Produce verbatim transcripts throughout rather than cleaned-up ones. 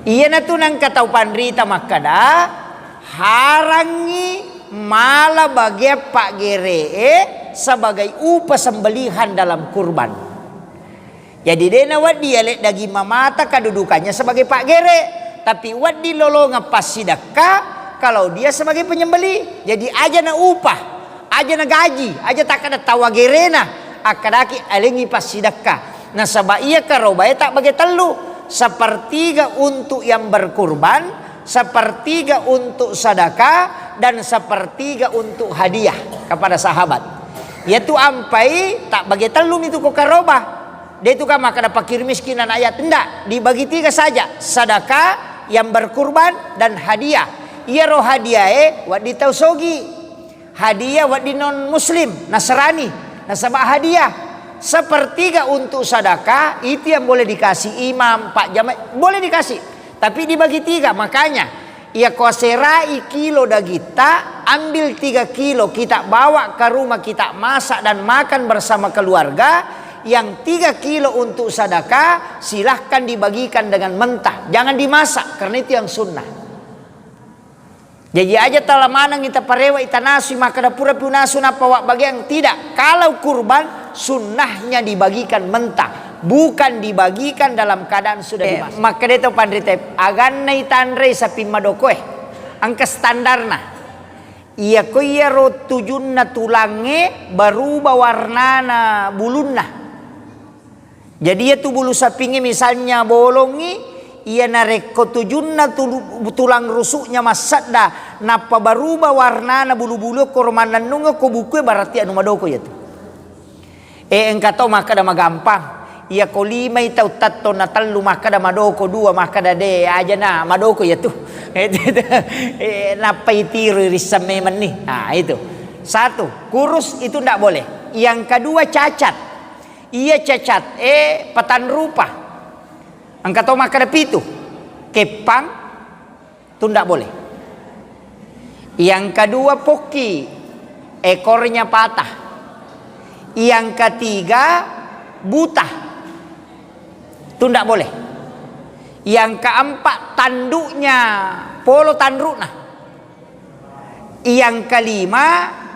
Iyanatu nengka tau panrita makkeda, harangngi mala bagian paggere'e sebagai upa sembelihan dalam kurban. Jadi, de' nawedding yaleng daging mamata kedudukannya sebagai paggere, tapi wedding lolongeng passidekka kalau dia sebagai penyembelih. Jadi, aja na upah, aja na gaji, aja takkeda tau agerena, akkadaki alengngi passidekka. Nasaba iya karobae tabbage tellu, sepertiga untuk yang berkurban, sepertiga untuk sedekah, dan sepertiga untuk hadiah kepada sahabat. Yaitu ampai tabbage tellu mitu ko karoba. De' tu kan makkeda fakir miskin anak yatim, ndak, dibagi tiga saja, sedekah, yang berkurban, dan hadiah. Iyaro hadiahe wedding tau sogi. Hadiah wedding non muslim, Nasrani, nasaba hadiah. Sepertiga untuk sedekah itu yang boleh dikasih imam, pak jamaah, boleh dikasih. Tapi dibagi tiga, makanya iya ko aserai kilo dagitta, ambil tiga kilo, kita bawa ke rumah, kita masak dan makan bersama keluarga. Yang tiga kilo untuk sedekah, silahkan dibagikan dengan mentah, jangan dimasak, karena itu yang sunnah. Jaji aja tala maneng ita parewa, ita nasu, makkeda pura pi unasu nappa wabbageang, tidak. Kalau kurban, sunnahnya dibagikan mentah, bukan dibagikan dalam keadaan sudah dimasak. Makkeda to panrita, aganna itanrei saping madokoe, engka standarna. Iya ko iyaro tujunna tulangnge berubah warnana bulunna. Jadi, iyatu bulu sapingnge misalnya bolongngi, iya narekko tujunna tulu-, tulang rusuknya massedda, nappa berubah warnana bulu-bulu koro mannennung ko bukue, berarti anu madoko iyatu. Eh, engka to makkeda magampang. Iya ko limai tau tatto na tellu makkeda madoko, dua makkeda de, aja na madoko iyatu. Eh, nappa itiro risseng memenni. Nah, itu. Satu, kurus itu ndak boleh. Yang kedua cacat. Iya cacat, eh, patanrupa. Engka to makkeda pitu. Keppang, tu ndak boleh. Yang kedua pokki, ekornya patah. Yang ketiga buta. Tu ndak boleh. Yang keempat tanduknya polo tanrukna. Yang kelima,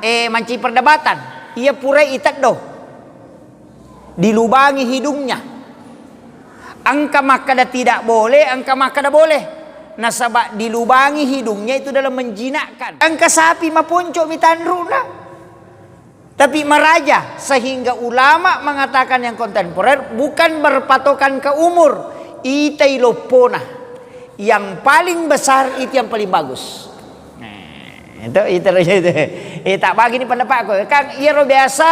eh, manci perdebatan. Iya purai iteddo. Dilubangi hidungnya. Engka makkeda tidak boleh, engka makkeda boleh. Nasaba dilubangi hidungnya itu dalam menjinakkan. Engka sapi maponco mi tanruna. Tapi maraja, sehingga ulama mengatakan yang kontemporer bukan berpatokan ke umur, itai loppona. Yang paling besar itu yang paling bagus. Nah, itu, itu, itu. Eh, tak bagi ni pendapatku. Kan iyaro biasa,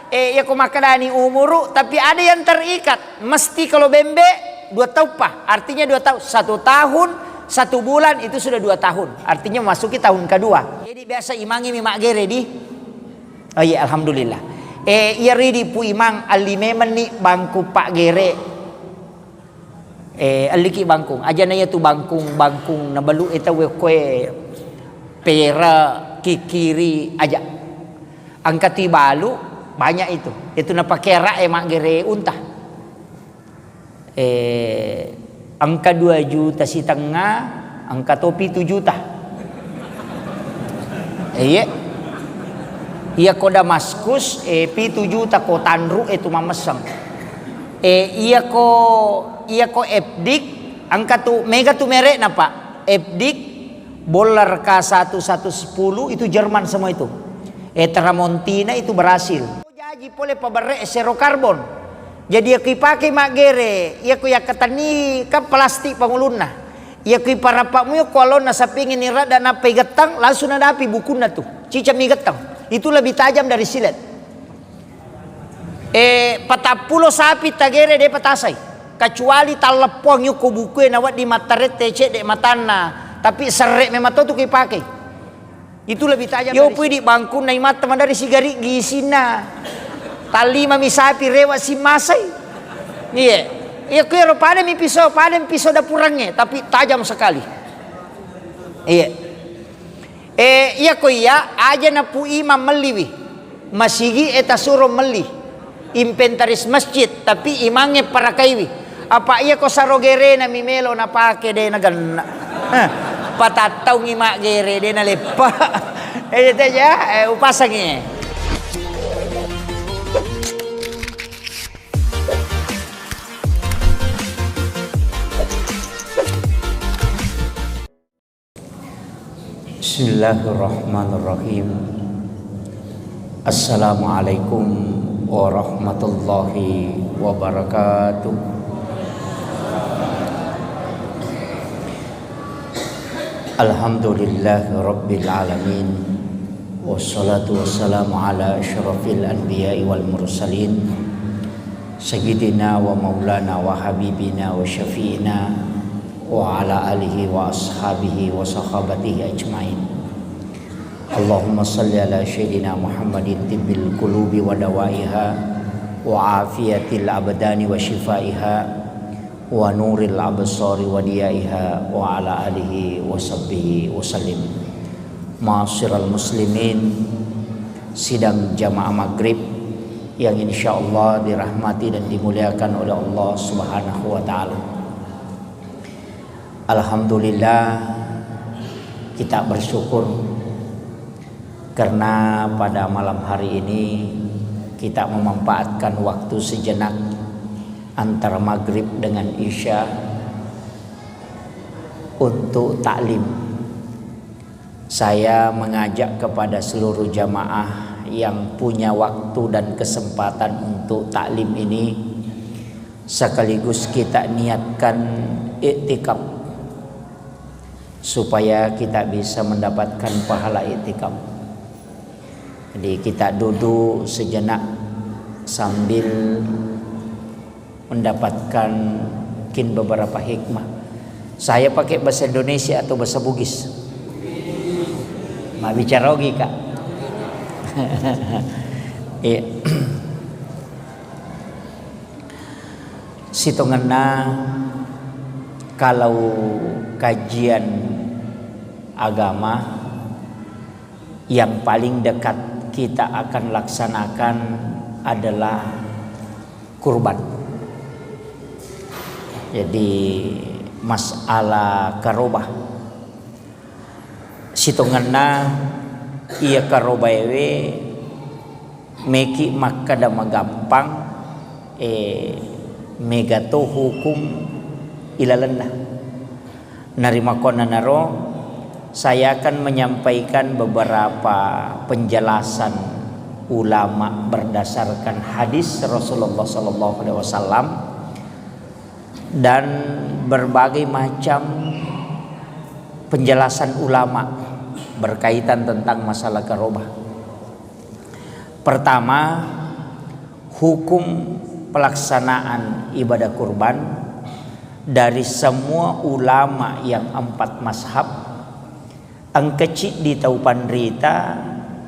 eh, iya ko makkedani umuru, tapi ada yang terikat. Mesti kalau bembe, dua tahun pa. Artinya dua tahun, satu tahun, satu bulan itu sudah dua tahun. Artinya memasuki tahun kedua. Jadi biasa imangi mi maggere di. Oh iya, alhamdulillah. Eh, iya ridi pu imang alli memenni bangku paggere. Eh, elliki bangkung. Aja na iyatu bangkung, bangkung nabalu e tau e koe pera, kikiri, aja. Engka tu ibalu, banyak itu. Itu napake arak e maggere unta. Eh, engka dua juta sitengnga, engka to pitu juta. Iya. Iya ko Damaskus, eh, pitu juta ko tanru e tu mamesseng. Eh, iya ko, iya ko Epdik, engka tu, mega tu merekna, Pak. Epdik, Bollar K satu satu sepuluh, itu Jerman semua itu. Eh, Tramontina itu Brasil. Jaji pole paberre' zero carbon. Jadi, iya ko ipake maggere, iya ko yakkatenni kan plastik pangulunna. Iya ko iparappa mu ko alonna sapingi ni radda nappa igettang, langsung nadapi bukunna tu. Ciceng mi gettang. Itu lebih tajam dari silet. Eh, patappulo sapi tagere de patasai. Kecuali talleppoang yukko bukue nawedding mattarette cedde matanna, tapi serre memang to tu ko ipake. Itu lebih tajam. Yo dari pui di bangkunna imatta madari sigariggi isinna. Tallimami sapi rewa simmasai. Iya. Iya, kuero padami piso, padami piso dapurangnge, tapi tajam sekali. Iya. Eh, iya ko iya, aja na pu imam melliwi. Masigi e tasuro melli. Inventaris masjid, tapi imangnge parakaiwi. Apa iya ko saro gerena mi melo napake de nagenna. Eh, patattaungi maggere de naleppa. Eh, iya teja, eh, upasangi. Bismillahirrahmanirrahim. Assalamualaikum warahmatullahi wabarakatuh. Alhamdulillahi rabbil alamin. Wassalatu wassalamu ala asyrafil anbiya'i wal mursalin. Sayyidina wa maulana wa habibina wa syafi'ina wa ala alihi wa ashabihi wa sahabatihi ajmain. Allahumma salli ala sayyidina Muhammadin tibbil qulubi wa dawaiha wa afiyatil abdani wa shifaiha wa nuril absari wa diyaiha wa ala alihi wa sahbihi wa sallim. Ma'asyiral muslimin, sidang jamaah maghrib yang insyaallah dirahmati dan dimuliakan oleh Allah Subhanahu wa taala. Alhamdulillah, kita bersyukur karena pada malam hari ini kita memanfaatkan waktu sejenak antara maghrib dengan isya untuk taklim. Saya mengajak kepada seluruh jamaah yang punya waktu dan kesempatan untuk taklim ini, sekaligus kita niatkan iktikaf, supaya kita bisa mendapatkan pahala iktikaf. Jadi, kita duduk sejenak sambil mendapatkan mungkin beberapa hikmah. Saya pakai bahasa Indonesia atau bahasa Bugis? Mabbicara Ogi, Kak. Iya. Sitongenna, kalau kajian agama, yang paling dekat kita akan laksanakan adalah kurban. Jadi, masalah karobah, sitongenna iya karobaewe meki makkeda magampang, eh, mega to hukum ilalenna. Narimakkuannanaro, saya akan menyampaikan beberapa penjelasan ulama berdasarkan hadis Rasulullah sallallahu alaihi wasallam dan berbagai macam penjelasan ulama berkaitan tentang masalah karobah. Pertama, hukum pelaksanaan ibadah kurban dari semua ulama yang empat mazhab, engka ciddi tau panrita,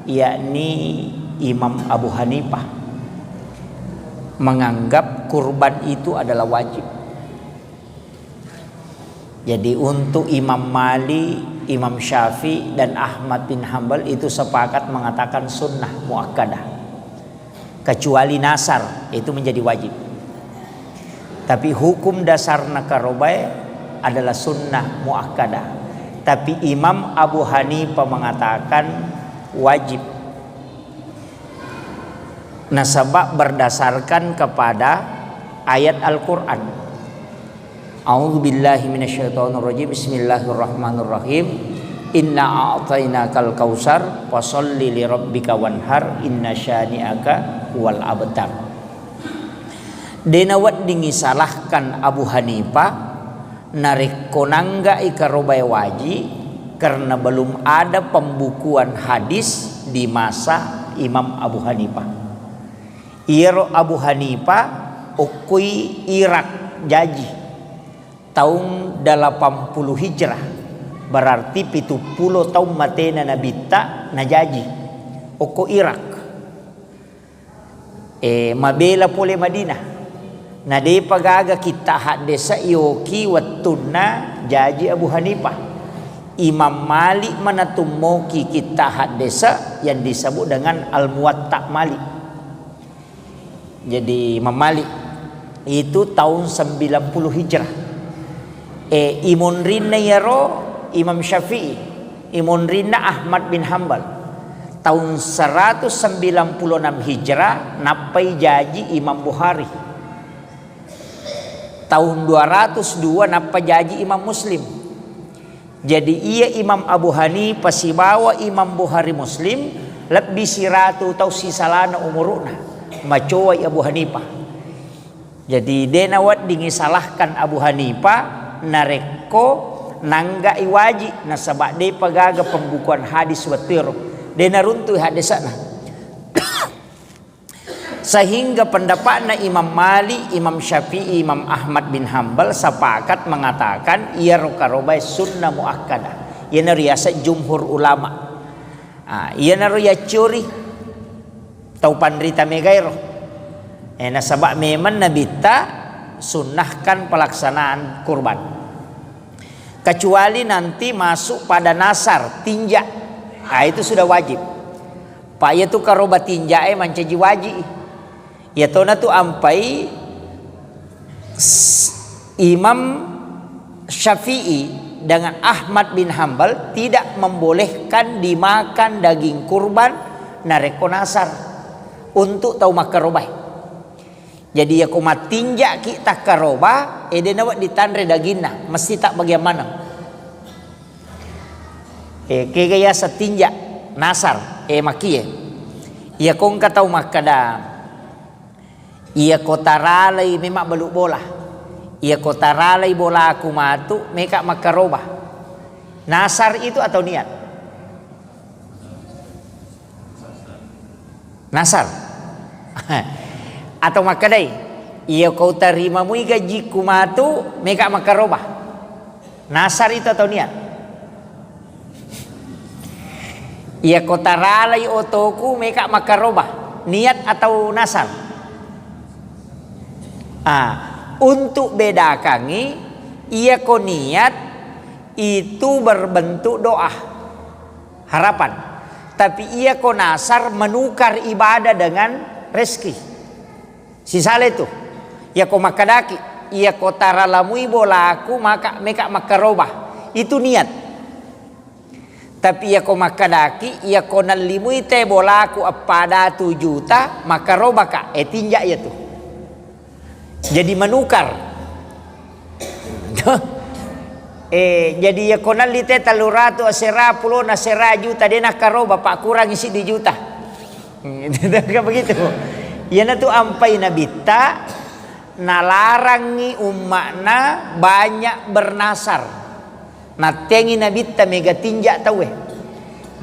yakni Imam Abu Hanifah, menganggap kurban itu adalah wajib. Jadi, untuk Imam Malik, Imam Syafi'i, dan Ahmad bin Hambal itu sepakat mengatakan sunnah muakkadah. Kecuali nasar, itu menjadi wajib. Tapi hukum dasarna karobae adalah sunnah muakkadah. Tapi Imam Abu Hanifah mengatakan wajib. Nasaba berdasarkan kepada ayat Al-Quran. A'udzubillahi minasyaitonirrajim. Bismillahirrahmanirrahim. Inna a'tainakal kautsar, fasalli lirabbika wanhar, inna syani'aka huwal abtar. De naweddingngi salahkan Abu Hanifah narekko nangga'i karobae waji, karena belum ada pembukuan hadis di masa Imam Abu Hanifah. Iyaro Abu Hanifah okkoi Irak jaji taung delapan puluh Hijrah, berarti pitu pulo taung matena Nabitta najaji okko Irak. Eh, mabela pole Madinah. Na depa gaga kitta haddesa yoki wettunna jaji Abu Hanifah. Imam Malik manatummoki kitta haddesa yang disebut dengan Al-Muwatta Malik. Jadi, Imam Malik. Itu taun sembilan puluh Hijrah. Eh, imonrinna iyaro Imam Syafi'i, imonrinna Ahmad bin Hambal. Taun seratus sembilan puluh enam Hijrah, nappai jaji Imam Bukhari. Taun dua ratus dua nappa jaji Imam Muslim. Jadi, iya Imam Abu Hanifah sibawa Imam Bukhari Muslim lebbi siratu tau sisalana umuru'na. Macowai Abu Hanifah. Jadi, de naweddingi salahkan Abu Hanifah narekko nangga'i waji, nasaba depa gaga pembukuan hadis wettuero. De naruntu hadisana. Sehingga pendapatna Imam Malik, Imam Syafi'i, Imam Ahmad bin Hambal sepakat mengatakan iyaro karobae sunnah muakkadah. Iyana riaseng jumhur ulama. Ah, iyanaro yacciori tau panrita megaero. Eh, nasaba memang Nabitta sunnahkan pelaksanaan kurban. Kecuali nanti masuk pada nasar, tinja. Ah, itu sudah wajib. Pa iyatu karoba tinjae mancaji waji. Iyatona tu ampai s-, Imam Syafi'i dengan Ahmad bin Hambal tidak membolehkan dimakan daging kurban narekko nasar untuk tau makkarobae. Jadi, iyako mattinja'ki takkaroba, eh, de nawedding tanre daginna, mesti tabbagiang maneng. Eh, kega yaseng tinja, nasar, eh, makie. Iyako engka tau makkeda, iyako taralai memang balu bola. Iyako taralai bolaku matu, meka makkaroba. Nasar itu atau niat? Nasar. Atau makkedai, "Iyako utarimamui gajikku matu, meka makkaroba." Nasar itu atau niat? "Iyako taralai otoku, meka makkaroba." Niat atau nasar? Ah, untuk bedakangi, iyako niat itu berbentuk doa. Harapan. Tapi iyako nasar menukar ibadah dengan rezeki. Sisale tu. Iyako makkedaki, "Iyako taralamui bolaku, maka meka makkaroba." Itu niat. Tapi iyako makkedaki, "Iyako nallimui te bolaku eppa datu juta, makkarobaka." Eh, tinja iyatu. Jadi menukar. Eh, jadi iyako nalli te tellu ratu asera, pulona asera juta, de nakkaroba, pakkurangi siddi juta. Kan begitu. Iyanatu ampai Nabitta nalarangi umma'na banyak bernasar. Natteangi Nabitta mega tinja tauwe.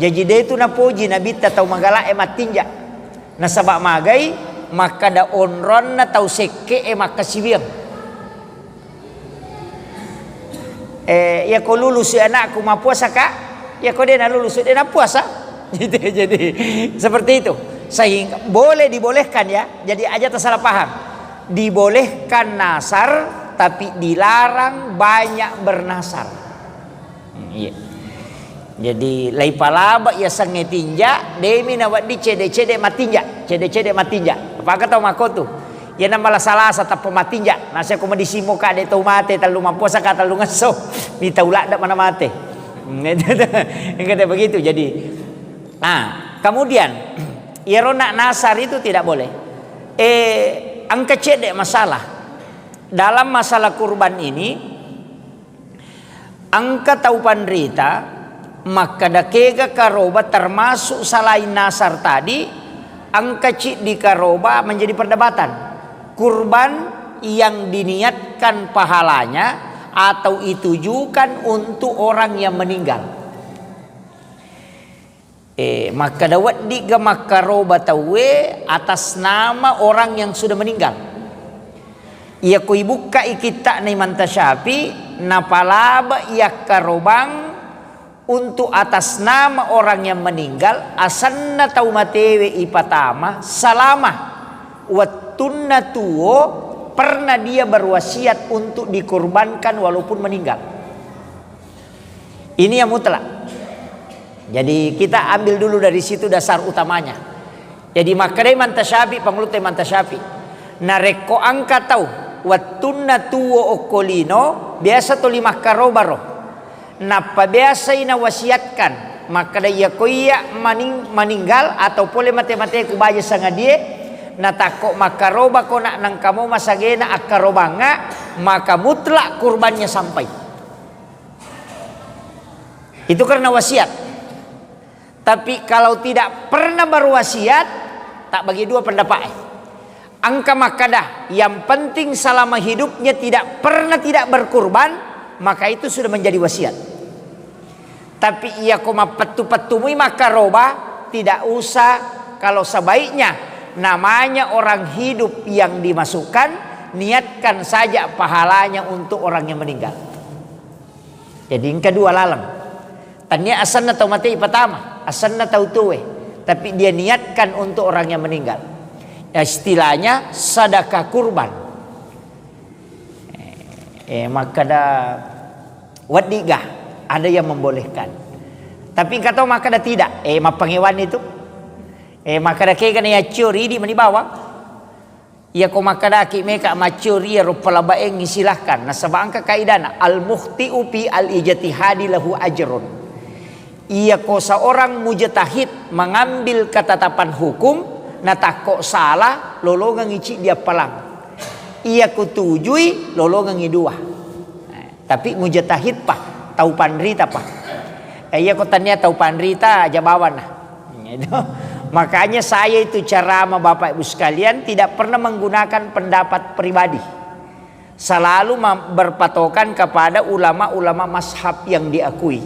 Jaji, detu napoji Nabitta tau magala'e mattinja. Nasaba magai makkada onronna tau sekke'e makkasiwiang. Eh, iyako lulusu anakku, mappuasa ka? Iyako de nalulusu, de napuasa. Gitu, jadi seperti itu. Sehingga boleh dibolehkan, ya. Jadi aja tersalah paham. Dibolehkan nasar, tapi dilarang banyak bernasar. Hmm, iya. Jadi, laipalaba yasengnge tinja, demi nawedding cede-cede matinja, cede-cede matinja. Apakah tau makkotu? Iyana malasa-lasa tappa matinja, nasa ko madisimo ka de tau mate, tellu mappuasa ka, tellu ngesso, mitau ladde mana mate. Engka begitu. Jadi, nah, kemudian, iyaro nak nasar itu tidak boleh. Eh, engka cedde masalah. Dalam masalah kurban ini, engka tau panrita makkada kega karoba termasuk selain nasar tadi, engka ciddi karoba menjadi perdebatan. Kurban yang diniatkan pahalanya atau ditujukan untuk orang yang meninggal. Eh, makkada weddigga makkaroba tauwe atas nama orang yang sudah meninggal. Iyako ibukkai kitta'na Imam Tasyafi, napalaba iyakkarobang untuk atas nama orang yang meninggal, asenna tau matewe ipatama, selama wettunna tuo pernah dia berwasiat untuk dikorbankan walaupun meninggal. Ini yang mutlak. Jadi, kita ambil dulu dari situ dasar utamanya. Jadi, makkedai Imam Tasyafi, pangulutta Imam Tasyafi, narekko engka tau Wettunna tuwo okko lino, biasa toli makkarobaro. Nappa biasai nawasiatkan, makkeda, "Iyako iya maning-, maninggal atau pole mate-mateku baja sangadie, natakko makkarobako nak nengkamo masagena akkarobangnga, maka mutlak kurbannya sampai." Itu karena wasiat. Tapi kalau tidak pernah berwasiat, tak bagi dua pendapat. Engka makkeda, yang penting selama hidupnya tidak pernah tidak berkurban, maka itu sudah menjadi wasiat. Tapi iyako mappettu-pettumui makkaroba, tidak usah, kalau sebaiknya namanya orang hidup yang dimasukkan, niatkan saja pahalanya untuk orang yang meninggal. Jadi engka dua laleng. Tania asenna tau mate ipatama, asenna tau tuwe, tapi dia niatkan untuk orang yang meninggal. Ya, istilahnya sedekah kurban. Eh, makkeda weddiga, ada yang membolehkan. Tapi engka tau makkeda tidak, eh, mappangewan itu. Eh, makkeda kega na yaccio ridi mani bawang. Iyako makkedaki meka maccio ri iyaro palabaengngi, silahkan. Nasaba engka kaidana, al-mukhti'u fi al-ijtihadi lahu ajrun. Iyako seorang mujtahid mengambil ketetapan hukum, natakko salah, lolongengngi ciddi appalang. Iyako tujui, lolongengngi dua. Tapi mujtahid pa, tau panrita pa. Eh, iya ko tania tau panrita, aja bawana. Itu. Makanya saya itu ceramah Bapak Ibu sekalian tidak pernah menggunakan pendapat pribadi. Selalu ma-, berpatokan kepada ulama-ulama mazhab yang diakui.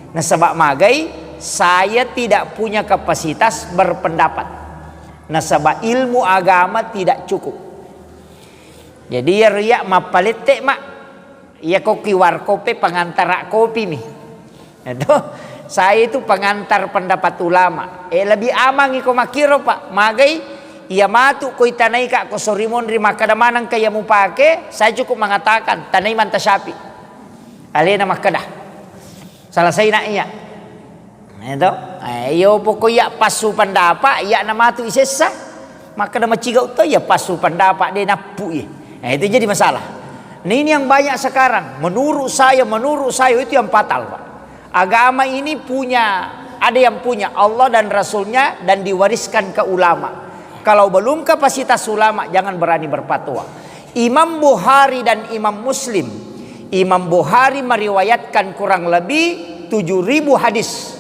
Nasaba magai, saya tidak punya kapasitas berpendapat. Nasaba ilmu agama tidak cukup. Jadi, iyaro iya mappalette, Mak. Iya ko Q R code pengantara kopi mi. Itu, saya itu pengantar pendapat ulama. Eh, lebih aman iko makkiro, Pak. Magai, iya matu ko itanai ka ko sorimonri makkeda maneng ka iya mupake, saya cukup mengatakan, tanai manta syafi. Alena makkeda. Selesai nak iya. Itu. Eh, iyo pokok iya passu pendapat, iya na matu isessa. Makkeda maciga utto iya passu pendapat de nappu iya. Nah, itu jadi masalah. Nah, ini yang banyak sekarang. Menurut saya, menurut saya itu yang fatal, Pak. Agama ini punya, ada yang punya Allah dan Rasulnya dan diwariskan ke ulama. Kalau belum kapasitas ulama, jangan berani berfatwa. Imam Bukhari dan Imam Muslim. Imam Bukhari meriwayatkan kurang lebih tujuh ribu hadis.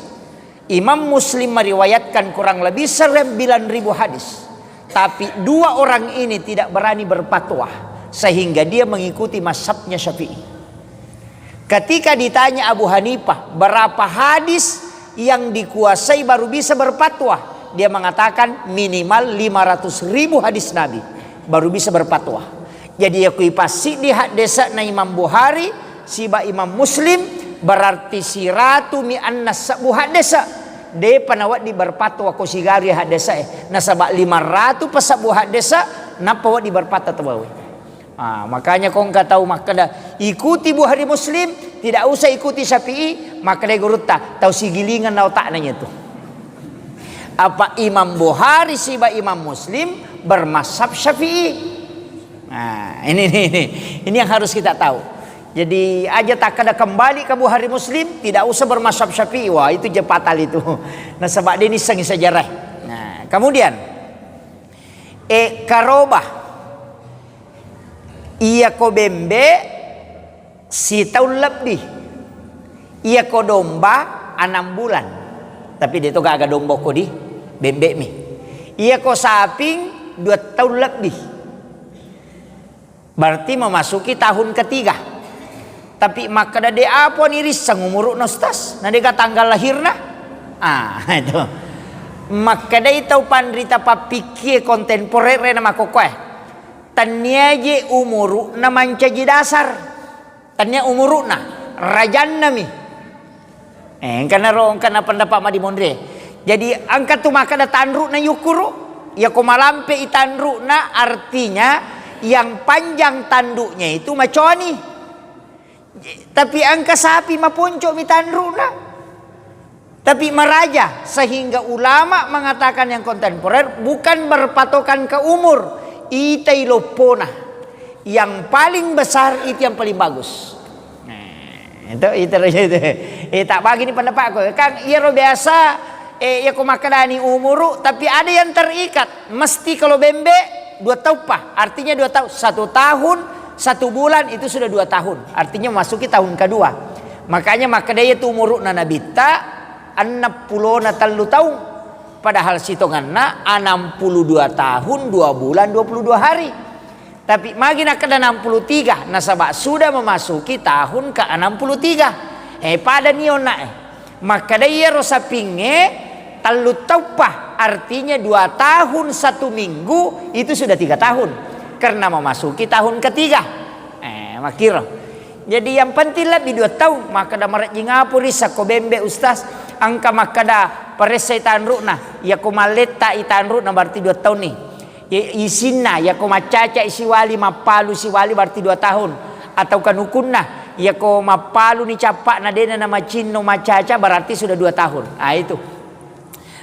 Imam Muslim meriwayatkan kurang lebih sembilan ribu hadis. Tapi dua orang ini tidak berani berfatwa, sehingga dia mengikuti mazhabnya Syafi'i. Ketika ditanya Abu Hanifah, "Berapa hadis yang dikuasai baru bisa berfatwa?" Dia mengatakan, "Minimal lima ratus ribu hadis Nabi, baru bisa berfatwa." Jadi, iya kui passiddi haddese'na Imam Bukhari siba Imam Muslim, berarti siratu mi anna sebbu haddese'. Depa nawedding berfatwa ko sigari haddese'e. Nasaba lima ratu pasebbu haddese', nappa wedding berfatwa tau wawe. Ah, makanya ko engka tau makkeda, "Ikuti Bukhari Muslim, tidak usah ikuti Syafi'i," makkeda gurutta, "Tau sigilingeng na otakna nyatu." Apa Imam Bukhari siba Imam Muslim bermazhab Syafi'i. Nah, ini, ini, ini, ini yang harus kita tahu. Jadi, aja takkeda kembali ke Bukhari Muslim, tidak usah bermazhab Syafi'i. Wah, itu je fatal itu. Nasaba de nissengngi sejarah. Nah, kemudian, eh, karoba. Iya ko bembe, sitaung lebbi. Iya ko domba, enam bulan. Tapi de to gaga domba ko di bembe mi. Iya ko saping, dua taung lebbi. Berarti memasuki tahun ketiga. Tapi makkeda de apa ni risseng umuru'na, Ustaz? Na dega tanggal lahirna? Ah, itu. Makkedai tau panrita pappikkie kontemporer na makkokkoe. Tennia je umuru'na mancaji dasar. Tennia umuru'na, rajanna mi. Eh, engkana ro, engkana pendapat madimonre. Jadi, engka tu makkeda tanru'na yukkuru, iya ko malampe i tanru'na, artinya yang panjang tanduknya itu maconi. Tapi engka sapi maponco mi tanru'na. Tapi maraja, sehingga ulama mengatakan yang kontemporer bukan berpatokan ke umur, itai loppona. Yang paling besar itu yang paling bagus. Nah, itu, itu, itu. Eh, tak bagi ni pendapatku. Kan iyaro biasa, eh, iya ko makkedani umuru, tapi ada yang terikat. Mesti kalau bembe dua tahun pa. Artinya dua tahun. Satu tahun, satu bulan itu sudah dua tahun. Artinya masuki tahun kedua. Makanya makkeda itu umuruna Nabitta enam puluh na tellu tahun. Padahal sitonganna enam puluh dua tahun, dua bulan, dua puluh dua hari. Tapi magi nakkeda enam puluh tiga, nasaba sudah memasuki tahun ke enam puluh tiga. Eh, pada ni onna, eh. Makkeda iyaro sapingnge tellu tauppa, artinya dua tahun satu minggu itu sudah tiga tahun. Karena memasuki tahun ketiga. Eh, makkiro. Jadi yang penting lebih dua tahun, makkeda marejjing apa rissa ko bembe, Ustaz? Engka makkeda paressai tanru'na, iya ko malletta i tanru'na berarti dua tahun ni. I-, isinna, iya ko maccaca i siwali, mappalu siwali, berarti dua tahun. Atau kanukunna, iya ko mappalu ni cappa'na, dena na macinno maccaca, berarti sudah dua tahun. Ah, itu.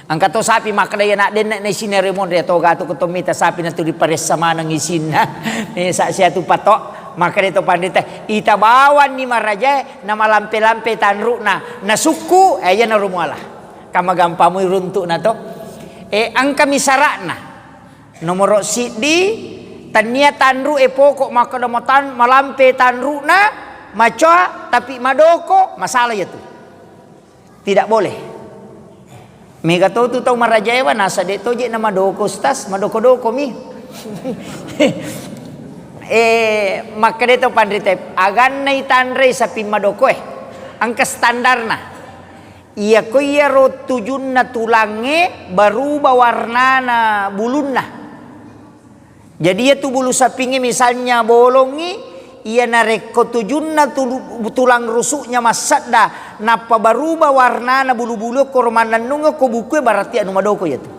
Engka to sapi makkeda, iya nak denna na isinna remonre to gatu ko to mita sapi na tu riparessa maneng isinna. Eh, sa sia tu patok, makkeda to pandita, ita bawanni marajae na malampe-lampe tanru'na, na sukku, eh, iya na rumuala. Kama gampamui runtu'na to. Eh, engka mi sara'na. Nomoro siddi, tania tanru e pokok makkeda matan-, malampe tanru'na, macoa, tapi madoko, masalah iya tu. Tidak boleh. Mega to tu tau marajaewa, nasa de to je na madoko, Ustaz, madoko-doko mi. Eh, makkeda to panrita, aganna itanrei saping madoko e. Engka standarna. Iya ko iyaro tujunna tulangnge, berubah warnana bulunna. Jadi, iya tu bulu sapingnge misalnya bolongngi, iya narekko tujunna tulu-, tulang rusuknya massadda, nappa berubah warnana bulu-bulu koro mannennung ko bukue, berarti anu madoko iya tu.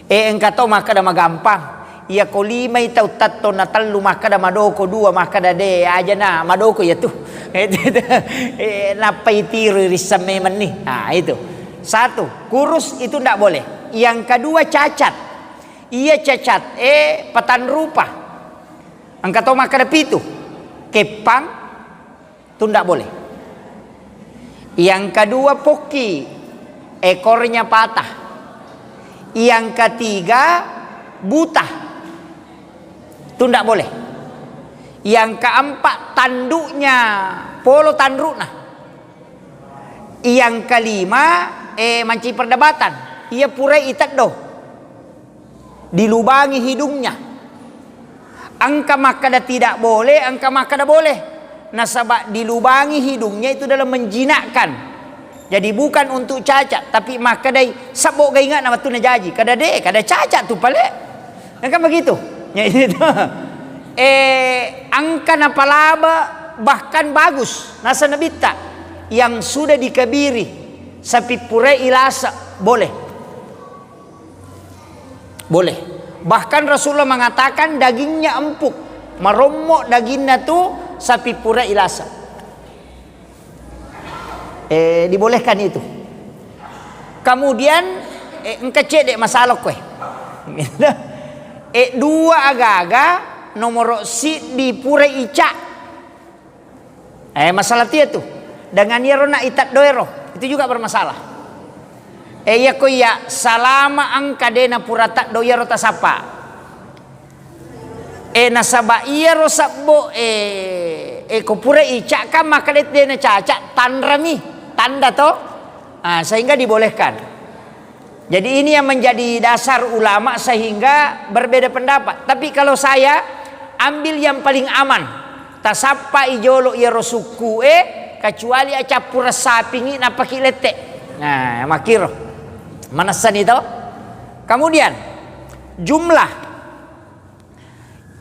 Eh, engka to makkeda magampang. Iya ko limai tau tatto na tellu makkeda madoko, dua makkeda de, aja na madoko iya tu. Eh, nappa itiro risseng memeng ni. Ah, itu. Satu, kurus itu ndak boleh. Yang kedua cacat. Iya cacat, eh, patanrupa. Engka to makkeda pitu. Keppang, tu ndak boleh. Yang kedua pokki, ekornya patah. Yang ketiga buta. Tu ndak boleh. Yang keempat tanduknya polo tanrukna. Yang kelima, eh, manci perdebatan. Iya purai iteddo. Dilubangi hidungnya. Engka makkeda tidak boleh, engka makkeda boleh. Nasaba dilubangi hidungnya itu dalam menjinakkan. Jadi bukan untuk cacat, tapi makkedai sebbo gainga na wettunna jaji. Kada de, kada cacat tu pale. Engka begitu. Ya, itu. Eh, engka napalaba bahkan bagus. Nasa nabitta yang sudah dikebiri sapi purai ilasa boleh. Boleh. Bahkan Rasulullah mengatakan dagingnya empuk, marommo daginna tu sapi pura ilasa. Eh, dibolehkan itu. Kemudian, eh, engka cedde masalah koe. Eh, dua agaga nomoro siddi pura ica. Eh, masalah tia tu. Dengan iyaro na iteddo ero, itu juga bermasalah. Eh, iya ko iya salama engka de na pura teddo iyaro tasappa. Eh, nasaba iyaro sebbo, eh, eh, ko pura ica kan makkeda de na caca, tanrami, tanda to. Ah, sehingga dibolehkan. Jadi, ini yang menjadi dasar ulama sehingga berbeda pendapat. Tapi kalau saya ambil yang paling aman, tasappai jolo iyaro sukku e, kecuali acappureng sapingi napaki lette. Nah, makkiro. Manessani to. Kemudian, jumlah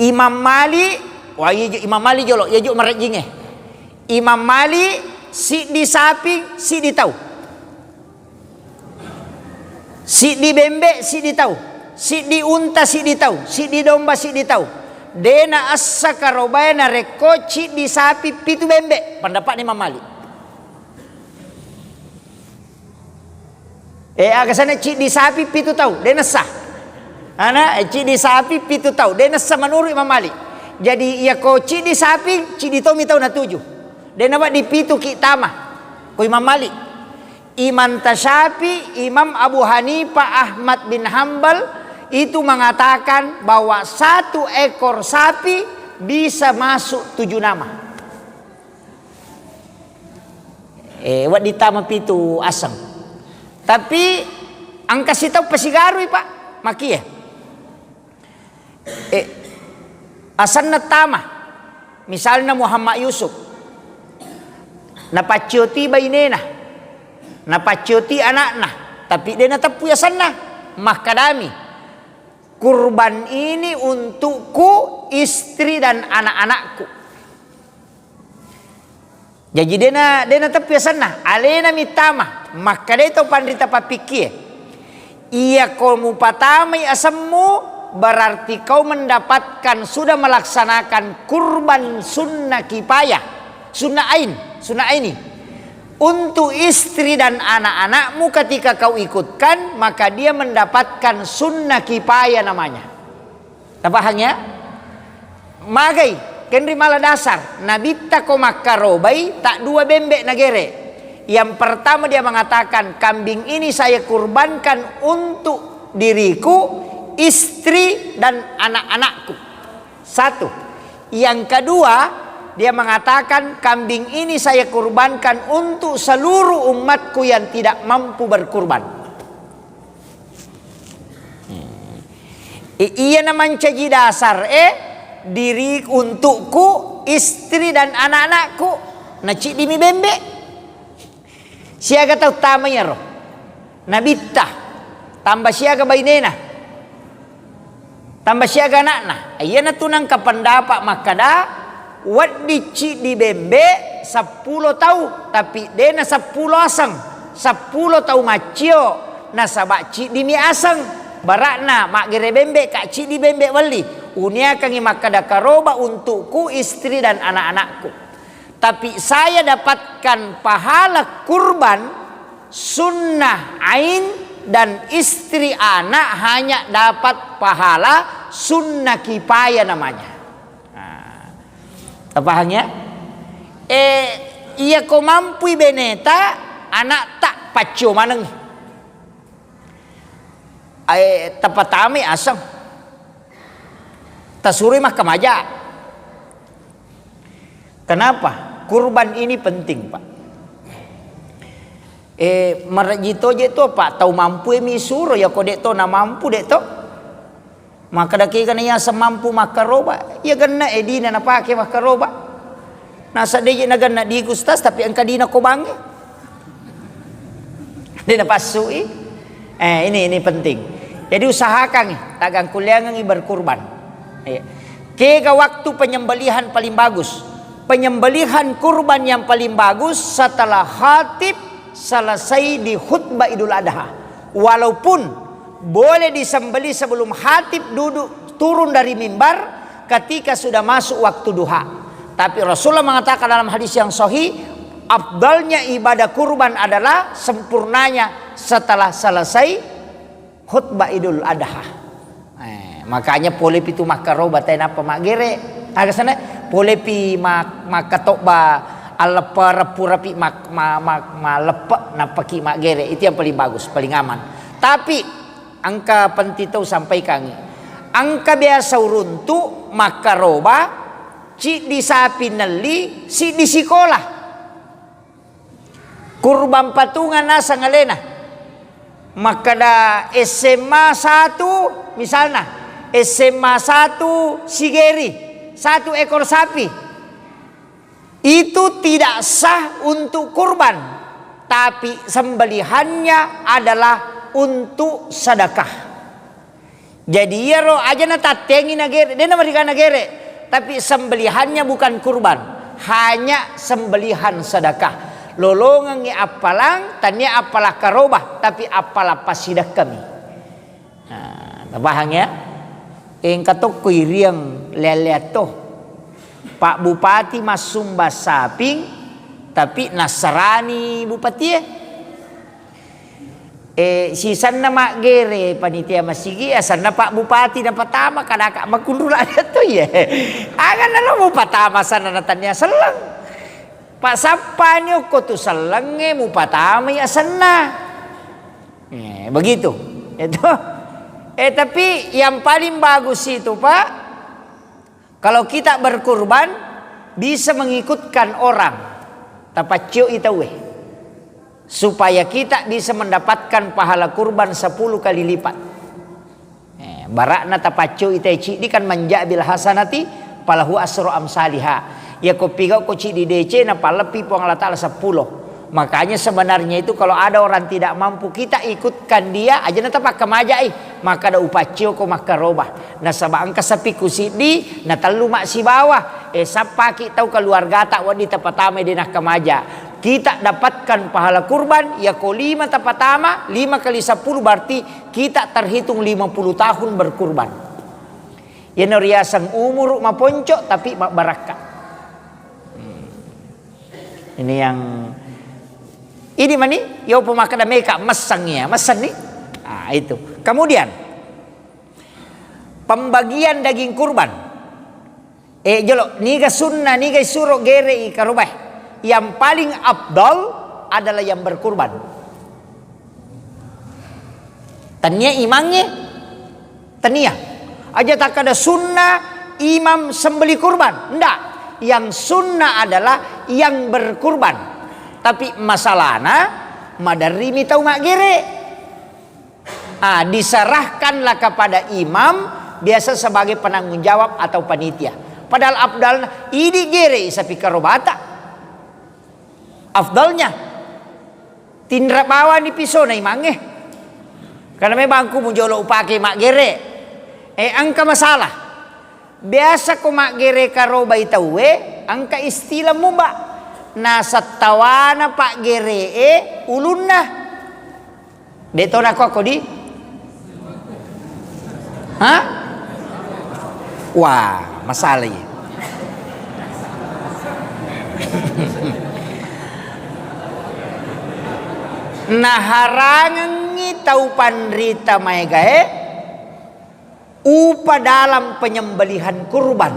Imam Malik, wah, iya jo Imam Malik jolo, iya jo marejjingnge. Imam Malik, siddi sapi, siddi tau. Siddi bembe, siddi tau. Siddi unta, siddi tau. Siddi domba, siddi tau. De na essa karobae narekko ciddi sapi, pitu bembe. Pendapatna Imam Malik. Eh, aga sana ciddi sapi pitu tau, de nessa. Ana, eh, ciddi sapi pitu tau, de nessa menurut Imam Malik. Jadi, iyako ciddi sapi, ciddi tomi tau natuju. De' nawedding pituki tama. Ko Imam Malik. Imam Tasyafi, Imam Abu Hanifah, Ahmad bin Hambal itu mengatakan bahwa satu ekor sapi bisa masuk tujuh nama. Eh, wedding tama pitu aseng. Tapi engka sitau pasigarui, Pak. Makie. Eh, asenna tama. Misalna Muhammad Yusuf. Napaccioti bainena. Napaccioti anakna. Tapi de' nateppui asenna. Makkadami, "Kurban ini untukku, istri dan anak-anakku." Jaji de' na, de' nateppui asenna, alena mittama, makkedai to panrita pappikkie, "Iyako mupatamai asemmu, berarti kau mendapatkan sudah melaksanakan kurban sunnah kifayah, sunnah ain, sunnah aini. Untuk istri dan anak-anakmu ketika kau ikutkan, maka dia mendapatkan sunnah kifayah namanya." Tapahang ya? Magai, kenri mala dasar. Nabitta ko makkarobai, tak dua bembe' nagere. Yang pertama dia mengatakan, "Kambing ini saya kurbankan untuk diriku, istri, dan anak-anakku." Satu. Yang kedua, dia mengatakan, "Kambing ini saya kurbankan untuk seluruh umatku yang tidak mampu berkurban." Hmm. I-, iya na mancaji dasar e, diri untukku, istri dan anak-anakku, naciddimi bembe. Siaga tau tama iyaro. Nabitta, tambah siaga bainena, tambah siaga anakna. Iyanatu nangka pendapat makkada, wedding ciddi bembe seppulo tau, tapi dena seppulo aseng, seppulo tau maccio, nasaba ciddimi aseng. Barakna maggere bembe ka ciddi bembe welli. Uniakangi makkada karoba untukku, istri dan anak-anakku. Tapi saya dapatkan pahala kurban sunnah ain dan istri anak hanya dapat pahala sunnah kifayah namanya. Nah, tapahang ya? Eh, iya ko mampui beneta, anak tak paccio maneng. Eh, tapatami aseng. Tasurui makkamaja. Kenapa? Kurban ini penting, Pak. Eh, marejji toje to, Pak, tau mampu e misuro, ya ko dek to na mampu dek to. Maka daki kana iya semampu makkaroba, iya genna e dina napake makkaroba. Nasa deje na genna di Gustas, tapi engka dina ko bange. Dena passui. Eh, ini, ini penting. Jadi usahakan, tagang kuliangan berkurban. Iya. Kega waktu penyembelihan paling bagus? Penyembelihan kurban yang paling bagus setelah khatib selesai di khutbah Idul Adha. Walaupun boleh disembelih sebelum khatib duduk turun dari mimbar ketika sudah masuk waktu duha. Tapi Rasulullah mengatakan dalam hadis yang sahih, afdalnya ibadah kurban adalah sempurnanya setelah selesai khutbah Idul Adha. Eh, makanya pole pitu makkaroba tai nappa maggere. Aga sana pole pi mak-, makkatobba alleppereng pura pi mak-, ma-, ma-, maleppe nappaki maggere. Itu yang paling bagus, paling aman. Tapi engka penting tau sampaikangi. Engka biasa uruntu makkaroba, ciddi sapi nelli, siddi sikola. Kurban patungan naseng alena. Makkada S M A satu, misalna, S M A satu Sigeri, satu ekor sapi. Itu tidak sah untuk kurban, tapi sembelihannya adalah untuk sedekah. Jadi iyaro aja natattengi nagere, de namariga nagere, tapi sembelihannya bukan kurban, hanya sembelihan sedekah. Lolongengngi appalang, tania appala karoba, tapi appala pasidekkami. Nah, tapahang ya? Engka tokko iriang lea-lea to. Pak Bupati massumba saping, tapi nassarani bupatie. Eh, sisanna maggere panitia masigi, asanna Pak Bupati napatama, kadaka makunru lada to, iya. Aga nalo mupatama asanna, na tania selleng. Pasappani okko tu sellengnge mupatamai asenna. Eh, begitu. Itu. Eh, tapi yang paling bagus itu, Pak, kalau kita berkurban, bisa mengikutkan orang. Tapaccioi tauwe. Supaya kita bisa mendapatkan pahala kurban sepuluh kali lipat. Eh, bara'na tapaccoi te ciddi kan, man jaa bil hasanati falahu asru amsaliha. Iya ko pigau ko ciddi deceng, napalleppi Puang Allah Taala seppulo. Makanya sebenarnya itu kalau ada orang tidak mampu, kita ikutkan dia, aja na tapakkamajai. Makkada upaccio ko makkaroba. Nasaba engka sapikku siddi, na tellu massibawa. Eh, sappaki tau keluargata wedding tapatamai de nakkamaja. Kita dapatkan pahala kurban, iya ko lima tapatama, lima kali sepuluh berarti kita terhitung lima puluh tahun berkurban. Iyana riaseng umuru maponco tapi mabbarakka. Hmm. Ini yang, ini mani, yopo makkada meka messang iya, messang ni. Ah, itu. Kemudian, pembagian daging kurban. Eh, jolo, niga sunnah, niga isuro gerei karobae. Yang paling afdal adalah yang berkurban. Tania imangnge, tania. Aja takkada sunnah imam sembeli kurban. Ndak. Yang sunnah adalah yang berkurban. Tapi masalahna, maderrimi tau maggere. Ah, diserahkanlah kepada imam, biasa sebagai penanggung jawab atau panitia. Padahal afdalna, idi gerei sapi karobata. Afdalnya, tinra bawani pisona imangnge. Karena memang ku mujolo upake maggere. Eh, engka masalah. Biasa ko maggere karobai tauwe, engka istilah muba. Nasattawana paggeree ulunna. De to nako ko di? Hah? Wah, masalah iya. Naharangengngi tau panrita maegae upa dalam penyembelihan kurban.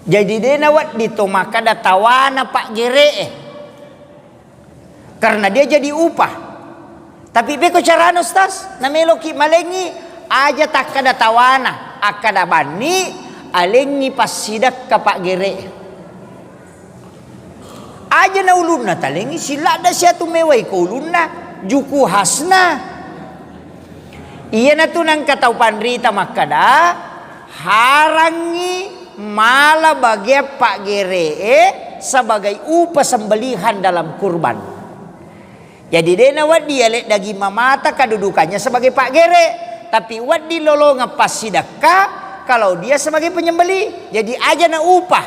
Jadi, de nawedding to makkada tawana paggeree, karena dia jadi upah. Tapi peko carana, Ustaz? Nameloki malengi, aja takkada tawana, akkada banni, alengi passidekka paggeree. Aja na ulunna talengi, siladda siatu mewai ko ulunna, juku khasna. Iyanatu nangka tau panrita makkada, harangngi mala bagian paggeree sebagai upa sembelihan dalam kurban. Jadi, de nawedding yale daging mamata kedudukannya sebagai paggere, tapi wedding lolongeng passidekka kalau dia sebagai penyembelih. Jadi, aja na upah,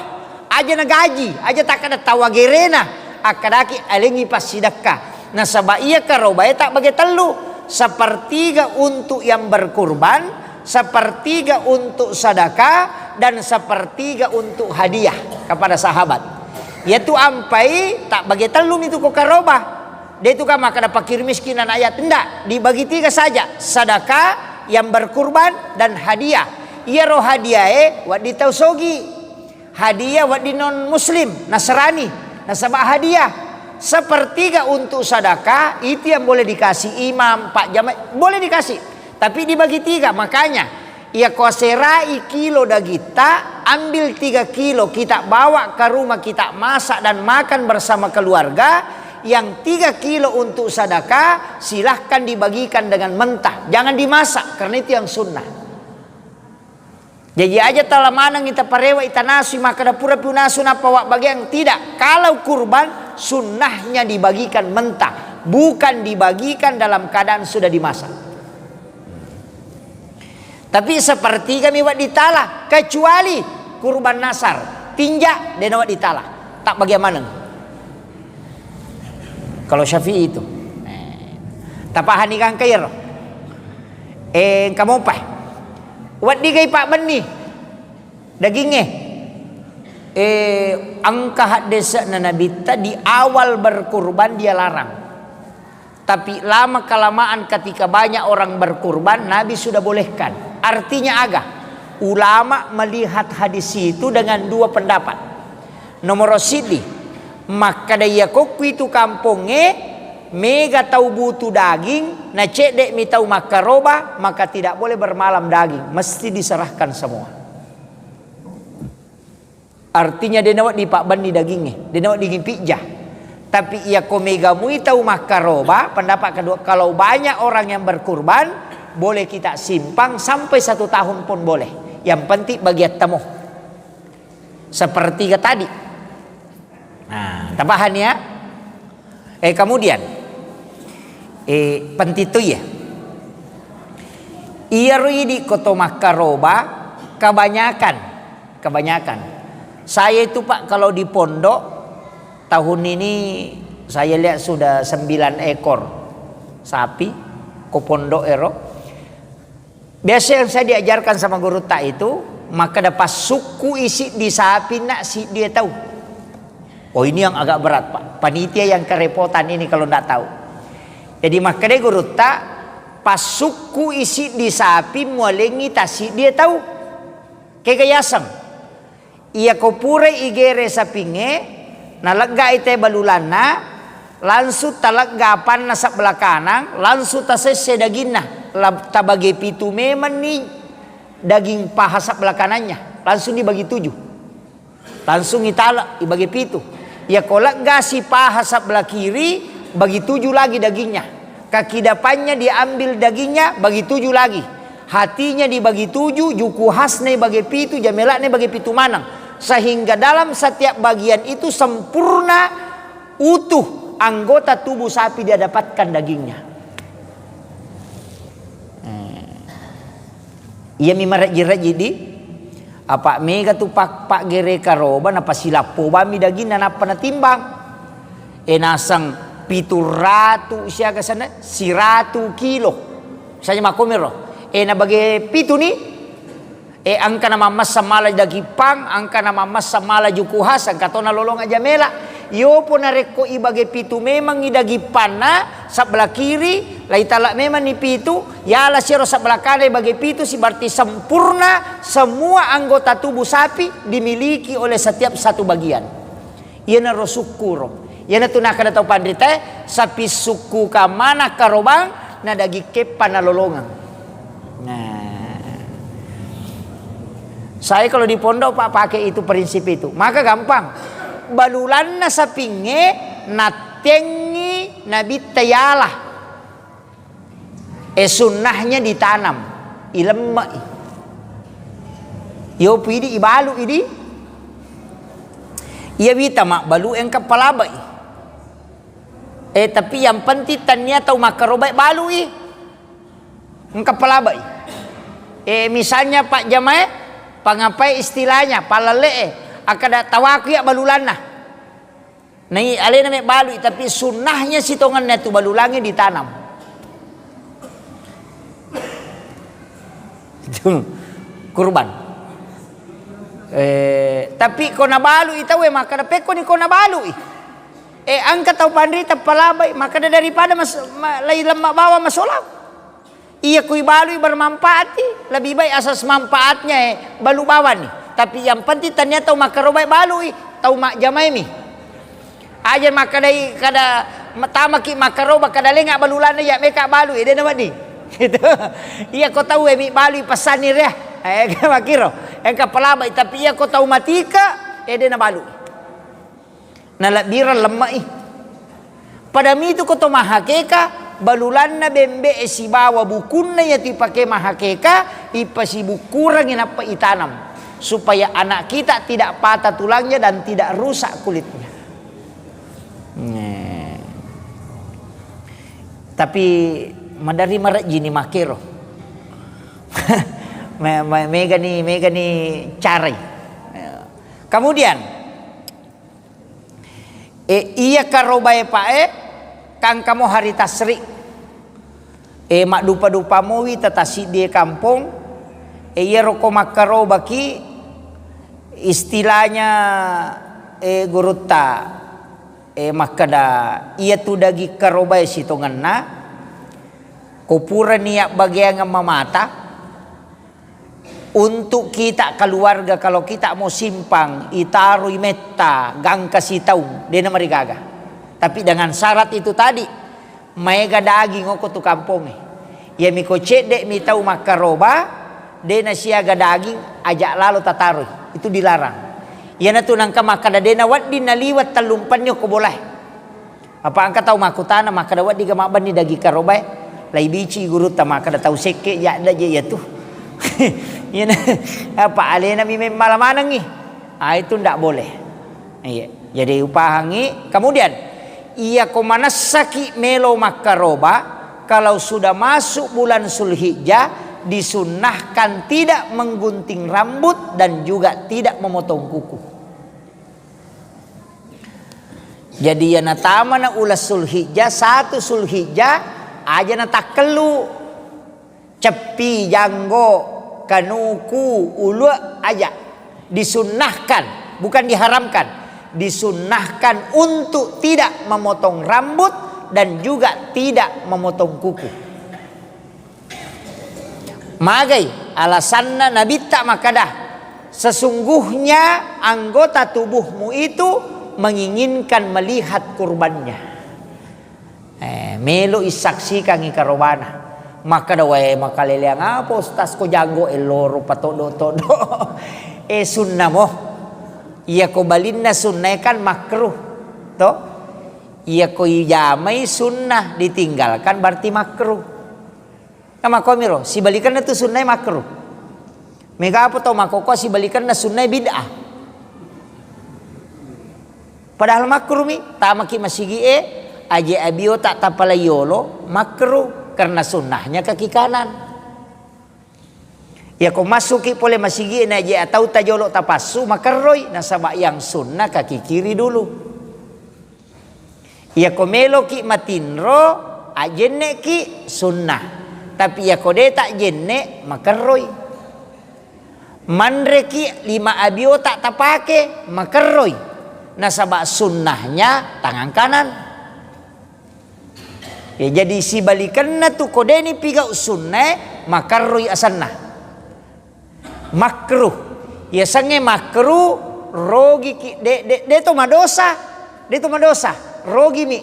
aja na gaji, aja takkada tawa gerena, akkadaki alengi passidekka. Nasaba iya karobae tabbage tellu, sepertiga untuk yang berkurban, sepertiga untuk sedekah, dan sepertiga untuk hadiah kepada sahabat. Yaitu ampai tabbage tellu mitu ko karoba. De tu kan makkada fakir miskin anak yatim, ndak, dibagi tiga saja, sedekah, yang berkurban, dan hadiah. Iyaro hadiahe wedding tau sogi. Hadiah wedding non muslim, Nasrani, nasaba hadiah. Sepertiga untuk sedekah, itu yang boleh dikasih imam, pak jamaah, boleh dikasih. Tapi dibagi tiga, makanya iya ko aserai kilo dagitta, ambil tiga kilo kita bawa ke rumah, kita masak dan makan bersama keluarga. Yang tiga kilo untuk sedekah, silahkan dibagikan dengan mentah, jangan dimasak, karena itu yang sunnah. Jaji aja tala maneng ita parewa, ita nasui, makkada pura pi unasu nappa wabbagiang, tidak. Kalau kurban, sunnahnya dibagikan mentah, bukan dibagikan dalam keadaan sudah dimasak. Tapi sepertiga mi wedding tala, kecuali kurban nasar, tinja, de nawedding tala, tabbagiang maneng. Kalau Syafi'i itu. Eh, tapahani gangka iyaro. Eh, engka mopa. Weddigai pabbenni dagingnge. Eh, engka haddese'na Nabitta di awal berkurban dia larang. Tapi lama-kelamaan ketika banyak orang berkurban, Nabi sudah bolehkan. Artinya aga? Ulama melihat hadis itu dengan dua pendapat. Nomor siji, makkeda iya kokku itu kampongnge mega tau butuh daging, na cedde mi tau makkaroba, maka tidak boleh bermalam daging, mesti diserahkan semua. Artinya, de nawedding pabbenni dagingnge, de nawedding pijja. Tapi iya ko mega mui tau makkaroba, pendapat kedua, kalau banyak orang yang berkurban, boleh kita simpan sampai satu tahun pun boleh. Yang penting bagiatta mo. Sepertiga tadi. Nah, tapahani ya? Eh, kemudian, eh, penting tu iya. Iyaro idi ko to makkaroba, kebanyakan, kebanyakan. Saya itu, Pak, kalau di pondok, tahun ini saya lihat sudah sembilan ekor sapi ko pondok ero. Biasa yang saya diajarkan sama gurutta itu, makkeda, "Passukkui siddi sapinna siddi tau." Oh, ini yang agak berat, Pak. Panitia yang kerepotan ini kalau ndak tahu. Jadi, makkeda gurutta, "Passukkui siddi sapi, mualengngi tassiddi tau." Kega yaseng. Iyako purai igere sapingnge, naleggai te balulanna, langsung talegga apanna sebelah kanang, langsung tasesse daginna, la-, tabage pitu memenni daging paha sebelah kanannya, langsung dibagi tujuh. Langsung itala, ibagi pitu. Iyako leggasi paha sebelah kiri, bagi tujuh lagi dagingnya. Kaki depannya diambil dagingnya, bagi tujuh lagi. Hatinya dibagi tujuh, juku khasna ibagi pitu, jamela'na ibagi pitu maneng. Sehingga dalam setiap bagian itu sempurna, utuh anggota tubuh sapi dia dapatkan dagingnya. Eh. Iyami marejji-rejji di, apa mega tu pak-, paggere karoba, napasilappo bami daginna, nappa natimbang. E, naseng pitu ratu siaga sana, siratu kilo. Misalnya makkomiro. E, nabage pitu ni, e, engka na mammessa mala daging pang, engka na mammessa mala juku khas, engka to nalolong aja mela. Yopo narekko ibage pitu memengngi daging panna, sebelah kiri, laitala memenni pitu, yala siaro sebelah kanan bage pitu, si berarti sempurna semua anggota tubuh sapi dimiliki oleh setiap satu bagian. Iyanaro sukkuro. Iyanatu nakkeda tau panritae, sapi sukku kamana karobang, na daging keppa nalolongeng. Nah. Saya kalau di pondok, Pak, pakai itu prinsip itu. Maka gampang. Balulanna sapingnge nattengngi nabitta yala. E, sunnahnya ditanam, ilemme'i. Yopu idi, ibalu idi. Iya wita mabbalu engka palabai. E, tapi yang penting tania tau makkarobai balui. Engka palabai. E, misalnya Pak Jamae, pangapai istilahnya, palale'e, akkada tawaku ya balulanna. Nai alena mebbalui, tapi sunnahnya sitongenna tu balulangnge ditanam. Itu kurban. Eh, tapi ko nabalui tauwe makkada, "Pekkoni ko nabalui?" Eh, engka tau panrita palabai, makkada, "Daripada mas-, ma-, lai lemma bawang masolang." Iya, kui balui bermanfaat i, lebih baik asas manfaatnya, eh, balu bawang ni. Tapi yang penting tania tau makkarobai balui, tau majjamai mi. Aja makkedai kada tamaki makkaroba kada lenga balulanna ya meka balui, dena wedding. Gitu. Iya, ko tau e mi balui pesanni ria. Eh, makkiro. Engka palabai, tapi iya ko tau matika, eh, dena balui. Nalebbireng lemme'i. Pada mitu ko to mahakeka, balulanna bembe'e sibawa bukunna iya tu ipake mahakeka, ipasibukkurengngi nappa itanam, supaya anak kita tidak patah tulangnya dan tidak rusak kulitnya. Nge. Tapi madari marejjini makero. Me-, me-, megani, megani carai. Kemudian, E, iya karobae pa'e, kangkamo hari tasri. E, maddupa-dupa mowi tatasiddi e kampong. E, iyaro ko makkarobaki, istilahnya, e, gurutta, Eh, makkeda, iyatu daging karobae sitongenna, ko purani abbageangeng mamata, untuk kita keluarga, kalau kita mau simpang, itaroi metta, gangka sitaung, dena marigaga. Tapi dengan syarat itu tadi, maega daging okko tu kampongnge. Iyami ko cedde mi tau makkaroba, dena siaga daging, aja lalo tataroi. Itu dilarang. Iyanatu nangka makkeda dena wedding naliwat tellumpenni okko bolae. Apa engka tau makkutana, makkeda, "Weddiga mabbenni daging karobae?" Laibici gurutta makkeda, "Tau sekke jadda je iyatu." Iyana, apa alena mi memmala manengngi. Ah, itu ndak boleh. Iya. Jadi upahangi. Kemudian, iya ko manessaki melo makkaroba, kalau sudah masuk bulan Zulhijjah, disunnahkan tidak menggunting rambut dan juga tidak memotong kuku. Jadi, iya natamana uleng Zulhijjah, satu Zulhijjah, aja natakkellu. Ceppi, janggo, kanuku, ulue, aja. Disunnahkan, bukan diharamkan. Disunnahkan untuk tidak memotong rambut dan juga tidak memotong kuku. Magai alasanna Nabitta makkeda, "Sesungguhnya anggota tubuhmu itu menginginkan melihat kurbannya." Eh, melo issaksikangi karobana. Makkeda, "Wae, makaleleang apa, Ustaz, ko janggo elloro patoddo-toddo?" Eh, sunnah mo. Iya ko balinna sunnah kan makruh. To? Iya ko ijamai sunnah, ditinggalkan berarti makruh. Kan makkomiro, sibalikenna tu sunnae makruh. Mega apa tau makkokkoe sibalikenna sunnae bid'ah. Padahal makruh mi, tamaki masigi'e, aje abiota tapalai yolo, makruh, karena sunnahnya kaki kanan. Iya ko masuki pole masigi'e na aje atau tajolo tapassu, makerroi, nasaba yang sunnah kaki kiri dulu. Iyako meloki matinro, ajjenneki sunnah. Tapi iyako de tajjenne, makerroi. Manreki lima abiota tapake, makerroi. Nasaba sunnahnya tangan kanan. Ya, jadi sibalikenna tu ko deni pigau sunnae, makerroi asenna. Makruh. Yasengnge makruh, rogiki, de, de, de to madosa. De to madosa. Rogimi.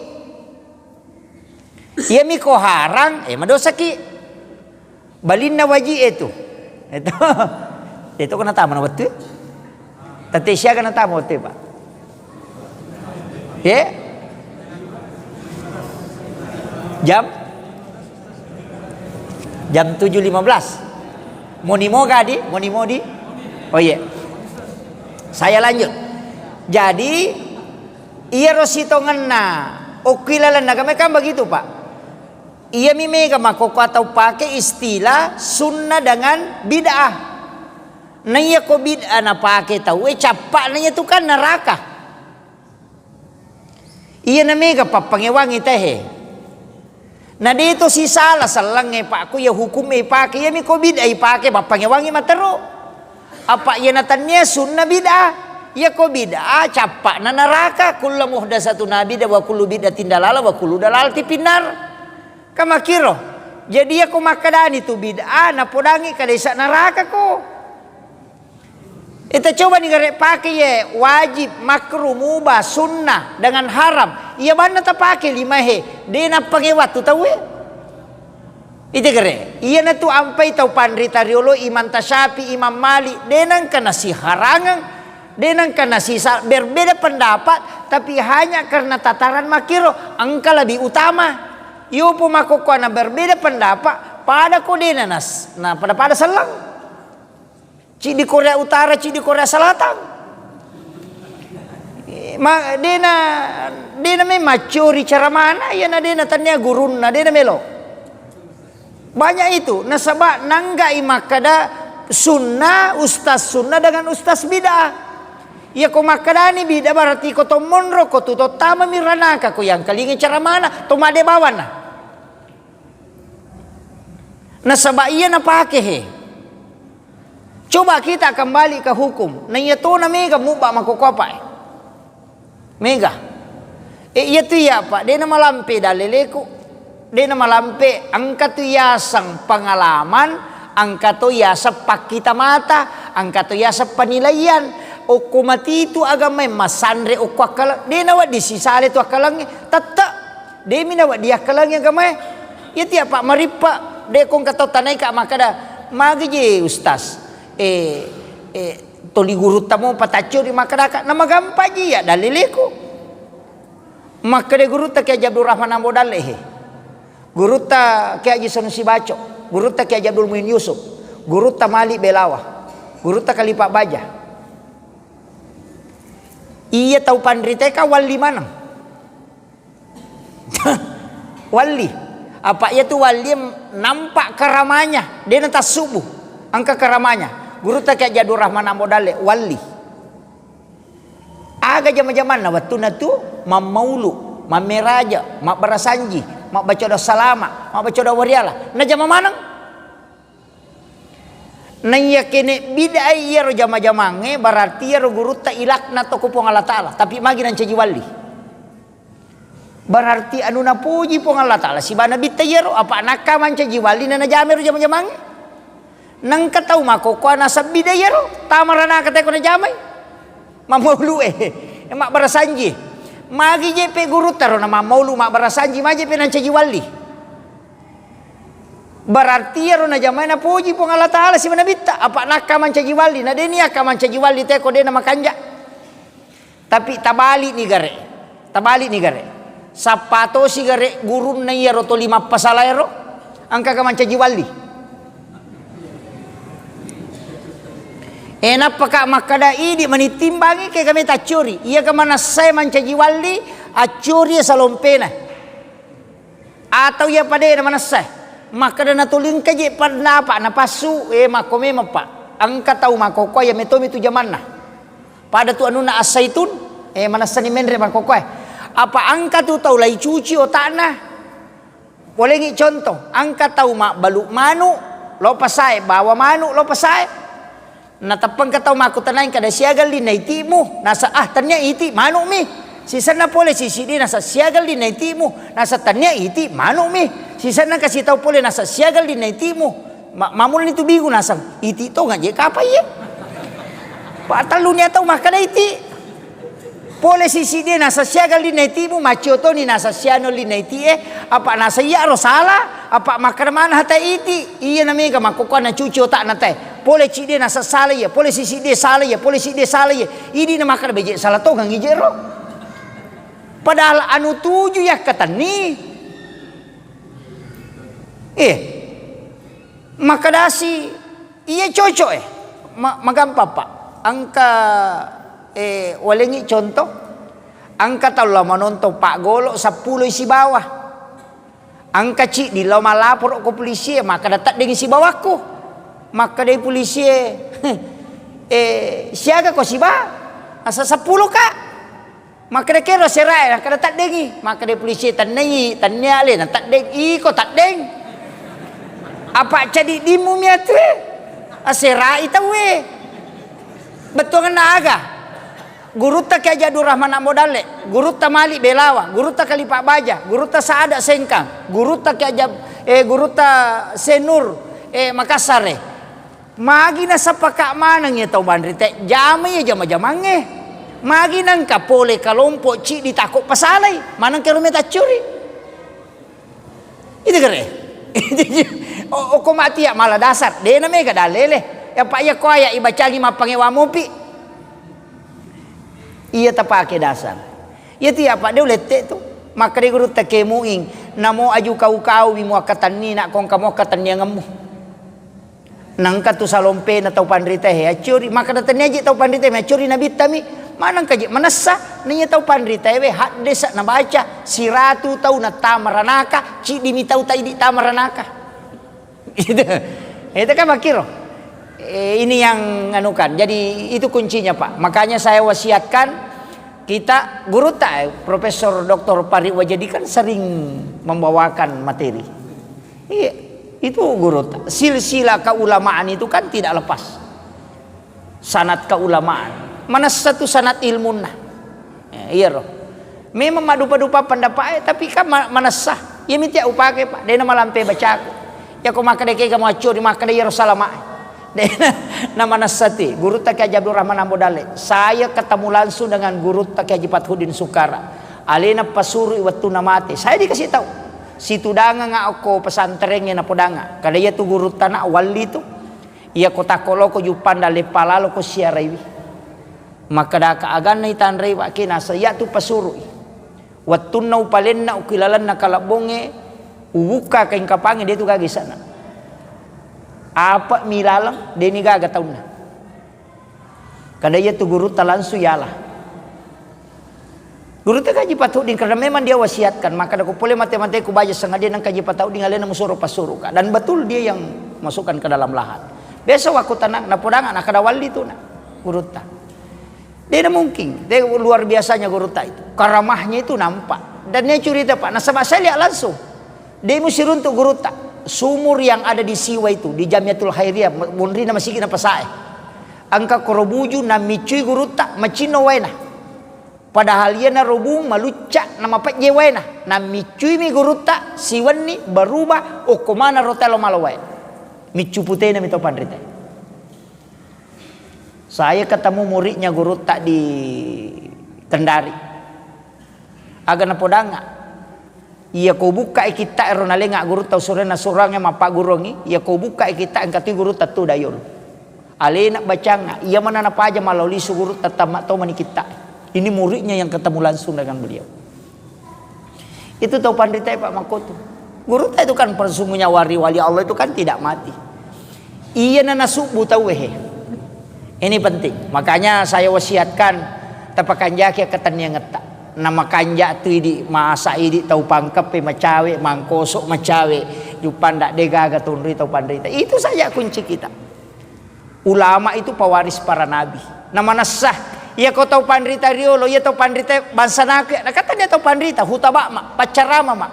Iyami ko harang, eh, madosaki. Balinna waji e tu. Itu. Itu kena tamu na wettu. Tette siaga na tamu wettu, Pak. Ye? Jam? Jam tujuh lima belas. Moni moga di? Moni modi? Oh, iya. Saya lanjut. Jadi, iyaro sitongenna okki lalenna agama kan begitu, Pak. Iyami mega makkokko atau pake istilah sunnah dengan bid'ah. Na iyako bid'ah napake tauwe, cappa'na iyatu kan neraka. Iyana mega pappangewangi tehe. Na de to sisala sellengnge, Pak, ko iya hukumme ipake, iyami ko bid'ah ipake, pappangewangi matero. Apa iyana tennia sunna bid'ah? Iyako bid'ah, cappa'na neraka. Kullu muhdatsatun bid'ah wa kullu bid'atin dalalah wa kullu dalalatin finnar. Kan makkiro. Jadi iyako makkedani tu bid'ah, napodangi kadesa neraka ko. Ita cobani gare pake ye, wajib, makruh, mubah, sunnah, dengan haram. Iya banna tapake limahe, de nappangewa tu tauwe. Ite gare, iyanatu ampai tau panrita riolo, Imam Tasyafi, Imam Malik, de nengka nasiharangeng, de nengka nasisa-, berbeda pendapat, tapi hanya karena tataran makkiro, engka lebih utama. Yopo makkokkoana berbeda pendapat, pada ko de na nas-, na pada-pada selleng. Ciddi Korea Utara, ciddi Korea Selatan. Eh, ma-, dena, dena memang maccori cara mana, iyana dena tania gurunna, dena melo. Banyak itu, nasaba nanggai makkada sunnah, ustaz sunnah dengan ustaz bid'ah. Iya ko makkadani bid'ah berarti ko to monro, ko tu to tama mi ranaka, ko yang kalingi cara mana, to made bawana. Nasaba iya napake he. Coba kita kembali ke hukum. Na iya tona mega mubba makkokkoe apa e. Mega. Eh, iya tu iya, Pak. Dena malampe daleleku. Dena malampe, engka tu yaseng pengalaman, engka to yaseng pakkita mata, engka to yaseng penilaian. Okko matitu agamae masanre okko akkaleng. Dena wedding sisale tu akkalengnge. Tette. Demi na wedding akkalengnge agamae. Iya tu iya, Pak, marippa. De ko engka to tanaika makkada, "Magi je, Ustaz?" Eh, eh, toli gurutta mo pataccuri makkadaka. Namagampang ji iya daleleku. Makkeda gurutta Kiai Haji Abdul Rahman Ambo Dalle he. Gurutta Kiai Haji Sanusi Baco, gurutta Kiai Haji Abdul Muin Yusuf, gurutta Malik Belawa, gurutta Kalipa Baja. Iya tau panriteka walli maneng. Walli. Apa iya tu walli nampak karamanya, dena tassubu. Engka karamanya. Gurutta Kiai Haji Abdul Rahman Ambo Dalle, walli. Aga jama-jamanna wettunna tu mammaulu, mammeraja, mabbarasanji, mabbaca doa salama, mabbaca doa wariala. Najama maneng. Naiya kene bid'ai iyaro jama-jamangnge, berarti iyaro gurutta ilakna toko Puang Allah Ta'ala. Tapi magi nancaji walli. Berarti anu napuji Puang Allah Ta'ala siba nabitta iyaro, apa nakka mancaji walli na najamai ro jama-jamangnge. Nengka tau makkokkoe nasabbi da iyaro, tamaranaka teko najamai. Mammaulu e, mabbarasanji. Magi je pe gurutta ro na mammaulu mabbarasanji, maje pe nancaji walli. Berarti iyaro najamai napuji Puang Allah Ta'ala siba nabitta, apa nakka mancaji walli, na deni akka mancaji walli teko de na makanja. Tapi tabali'ni gare. Tabali'ni gare. Sappa tosi gare gurunna iyaro toli mappasalaero, engkaka mancaji walli. E, nappaka makkada, "Idi mani timbangi ke kami taccuri." Iya ka manassae mancaji walli, accuri salompena. Atau iya padena manessa, makkeda natuli engka je pandapa napassu, eh, makko memang, Pak. Engka tau makkokkoe iya metomi tu jamanna. Pada tu anunna As-Saitun, eh, manessani menre makkokkoe. Apa engka tu tau laicuci otakna? Polengi contoh, engka tau mabbalu manu, lo pasae, bawa manu, lo pasae. Nateppengka tau makkutanai kada siaga linna iti'mu, nasa, "Ah, tennia iti, manu'mi." Sisenna pole sisidi nasa, "Siaga linna iti'mu," nasa, "Tennia iti, manu'mi." Sisenna kasi tau pole nasa, "Siaga linna iti'mu." Ma-, mamulani tu bingung nasa, "Iti tonga je kapa iye?" Patelluni tau makkada iti. Pole sisidi nasa siaga linna iti'mu, maccio toni nasa siano linna iti'e, apa nasa iyaro sala, apa makkada mana hata iti, iya na mega makkokkoe nacuci otakna te. Pole cidi nasa sala iya, pole sisidi sala iya, pole sidi sala iya. Idi na makkada beje sala tongang ije ro. Padahal anu tuju yakkatenni. Eh. Makkadasi, "Iya cocok, eh. Ma-, magampang, Pak. Engka, eh, walengi contoh. Engka tau lao manontong paggolo seppulo sibawa. Engka ciddi lao malaporo ko polisi e, makkada teddengi sibawakku." Makkadai polisi e, "Eh, siaga ko siba?" Asa, "Seppulo, Kak." Makkeda kero serae, nakkeda teddengi. Makkeda polisi, "Tennai, tennia le, na teddeng." "Iko teddeng? Apa cadiddimmu miatu e? Aserai tau e." Bettuangenna aga? Gurutta Kiai Haji Abdul Rahman Ambo Dalle, gurutta Malik Belawa, gurutta Kalipa Baja, gurutta Saada Sengkang, gurutta Kiai Haji Ab-, eh, gurutta Senur, eh, Makassar e. Magi nasapaka maneng iya tau manrite, jamai iya jama-jamangnge. Magi nengka pole kalompo ciddi tako pasalai, maneng kero meta curi. Itu kere. O-, okko mati ya mala dasar, dena mega dalele. Ya, Pak, iya ko aya ibacangi mappangewa mopi. Iya tapake dasar. Iya tu ya, Pak, de ulette tu. Makkeda gurutta Kiai Muing, namo aju kau-kau mi muakkatenni, nak kongka muakkatenniangemmu. Nengka tu salompena tau panritae, accuri, makkeda tennia je tau panritae, accuri nabittami, manengka je manessa, naiya tau panritae we, haddesa nabaca, siratu tau nattama ranaka, ciddimi tau taidi tama ranaka. Itu, itu kan makkiro. Eh, ini yang anukan. Jadi itu kuncinya, Pak. Makanya saya wasiatkan kita gurutta, eh, Profesor Doktor Pari Wajadi kan sering membawakan materi. Iya, itu guru. Silsilah keulamaan itu kan tidak lepas. Sanad keulamaan. Manessa tu sanad ilmunna. Eh, iya roh. Memang maddupa-dupa pendapat e, tapi kan ma-, manessa. Iya mitia upake, Pak. Dena malampe bacaku. Ya ko makkeda kega muaccuri, makkeda iyaro salama e. Dena na manessa ti. Gurutta Kiai Haji Abdul Rahman Ambo Dalle. Saya ketemu langsung dengan gurutta Kiai Haji Fathuddin Sukara. Alena pasuru wettunna mate. Saya dikasih tahu. Situdangang okko pesantren e napodanga. Kada iya tu gurutta na walli tu. Iya ko takko loko juppang dalle palalo ko siaraiwi. Makkedaka aganna itanrei, Pak, ki nasa iya tu pasurui. Wettunna upalenna ukilalenna kalebbongnge, ubukka kaing kapangnge, de tu gaga isana. Apa mi laleng, deni gaga taunna. Kada iya tu gurutta langsung yala. Gurutta Kaji Patudding, karena memang dia wasiatkan, maka dako pole mate-mate ku baja sengaja nang Kaji Patudding alena musuro passuruka. Dan betul dia yang masukkan ke dalam lahat. Biasa waktu tanang, napodanga, nakada walli tu na gurutta. Dia mungkin, dia luar biasanya gurutta itu. Karamahnya itu nampak. Dan dia cerita, Pak, nasaba saya lihat langsung. Dia musiruntuk gurutta. Sumur yang ada di Siwa itu, di Jamiatul Khairiyah, munrina masigi na pasae. Engka korobuju namicui gurutta, macinno waena. Padahal iyana robung malucca na mapejje waena. Namiccuimi gurutta, siwenni berubah, okko mana rotelo malo wae. Miccu putena mi to panrita. Saya ketemu muridnya gurutta di Kendari. Aga napodanga. Iya ko bukkai kitta ero nalenga gurutta usurena surangnge mappagguruangngi, iya ko bukkai kitta engka tu gurutta tu dayolo. Alena bacanna, iya mana napaja malao lisu gurutta tamma to mani kitta. Ini muridnya yang ketemu langsung dengan beliau. Itu tau panrita, Pak, makkotu. Gurutta itu kan persungguhnya wali-wali Allah itu kan tidak mati. Iyana nasubbu tauwe he. Ini penting. Makanya saya wasiatkan, tapakanjaki ketenniangetta. Namakanja tu idi, masa idi tau pangkeppe macawe, mangkosok macawe, jupanda de gaga tunri tau panrita. Itu saja kunci kita. Ulama itu pewaris para nabi. Namanessa, iya ko tau panrita riolo, iya tau panrita bangsa naku, nakatanya tau panrita, hutabak ma, paccarama ma.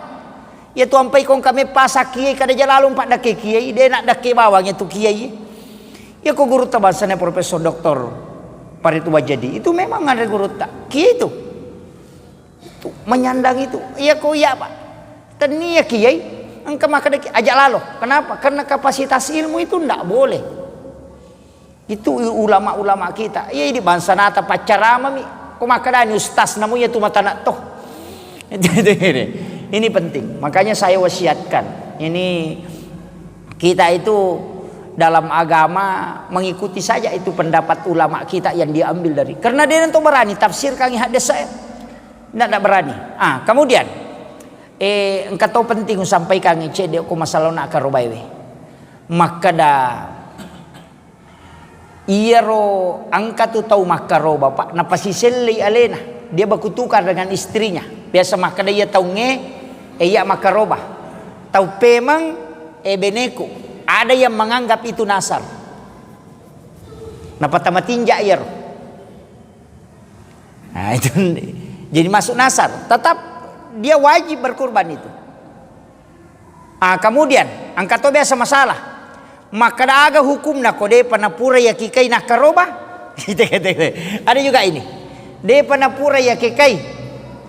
Iya tu ampai kong kame pasa kiai kada jalalo empat dake kiai, de nak dake bawang itu kiai. Iya ko gurutta bangsana Profesor Doktor Farid Wajadi. Itu memang ada gurutta. Kiai itu. Itu menyandang itu. Iya ko iya, Pak. Tennia kiai, engka makkeda ki, aja lalo. Kenapa? Karena kapasitas ilmu itu ndak boleh. Itu ulama-ulama kita. Iya, ini bangsa nata paccarama mi. Ko makkedani ustaz namu iya tu mata nak toh. Ini penting. Makanya saya wasiatkan. Ini kita itu dalam agama mengikuti saja itu pendapat ulama kita yang diambil dari. Karena dia nanti berani tafsirkan hadis saya. Ndak, ndak berani. Ah, kemudian, eh, engka to penting usampaikan cedde ko masalah nak karobaewe. Makkeda iyaro engka tu tau makkaroba, Pak, napasisellei alena. Dia berkutukar dengan istrinya. Biasa makkeda iya taungnge, eh, iya makkaroba. Tau pemeng, eh, beneku. Ada yang menganggap itu nasar. Napatama tinja iyaro. Nah, itu jadi masuk nasar. Tetap dia wajib berkurban itu. Ah, kemudian, engka to biasa masalah. Makkeda aga hukumna ko depa napura yakikai nakkaroba? Ada juga ini. Depa napura yakikai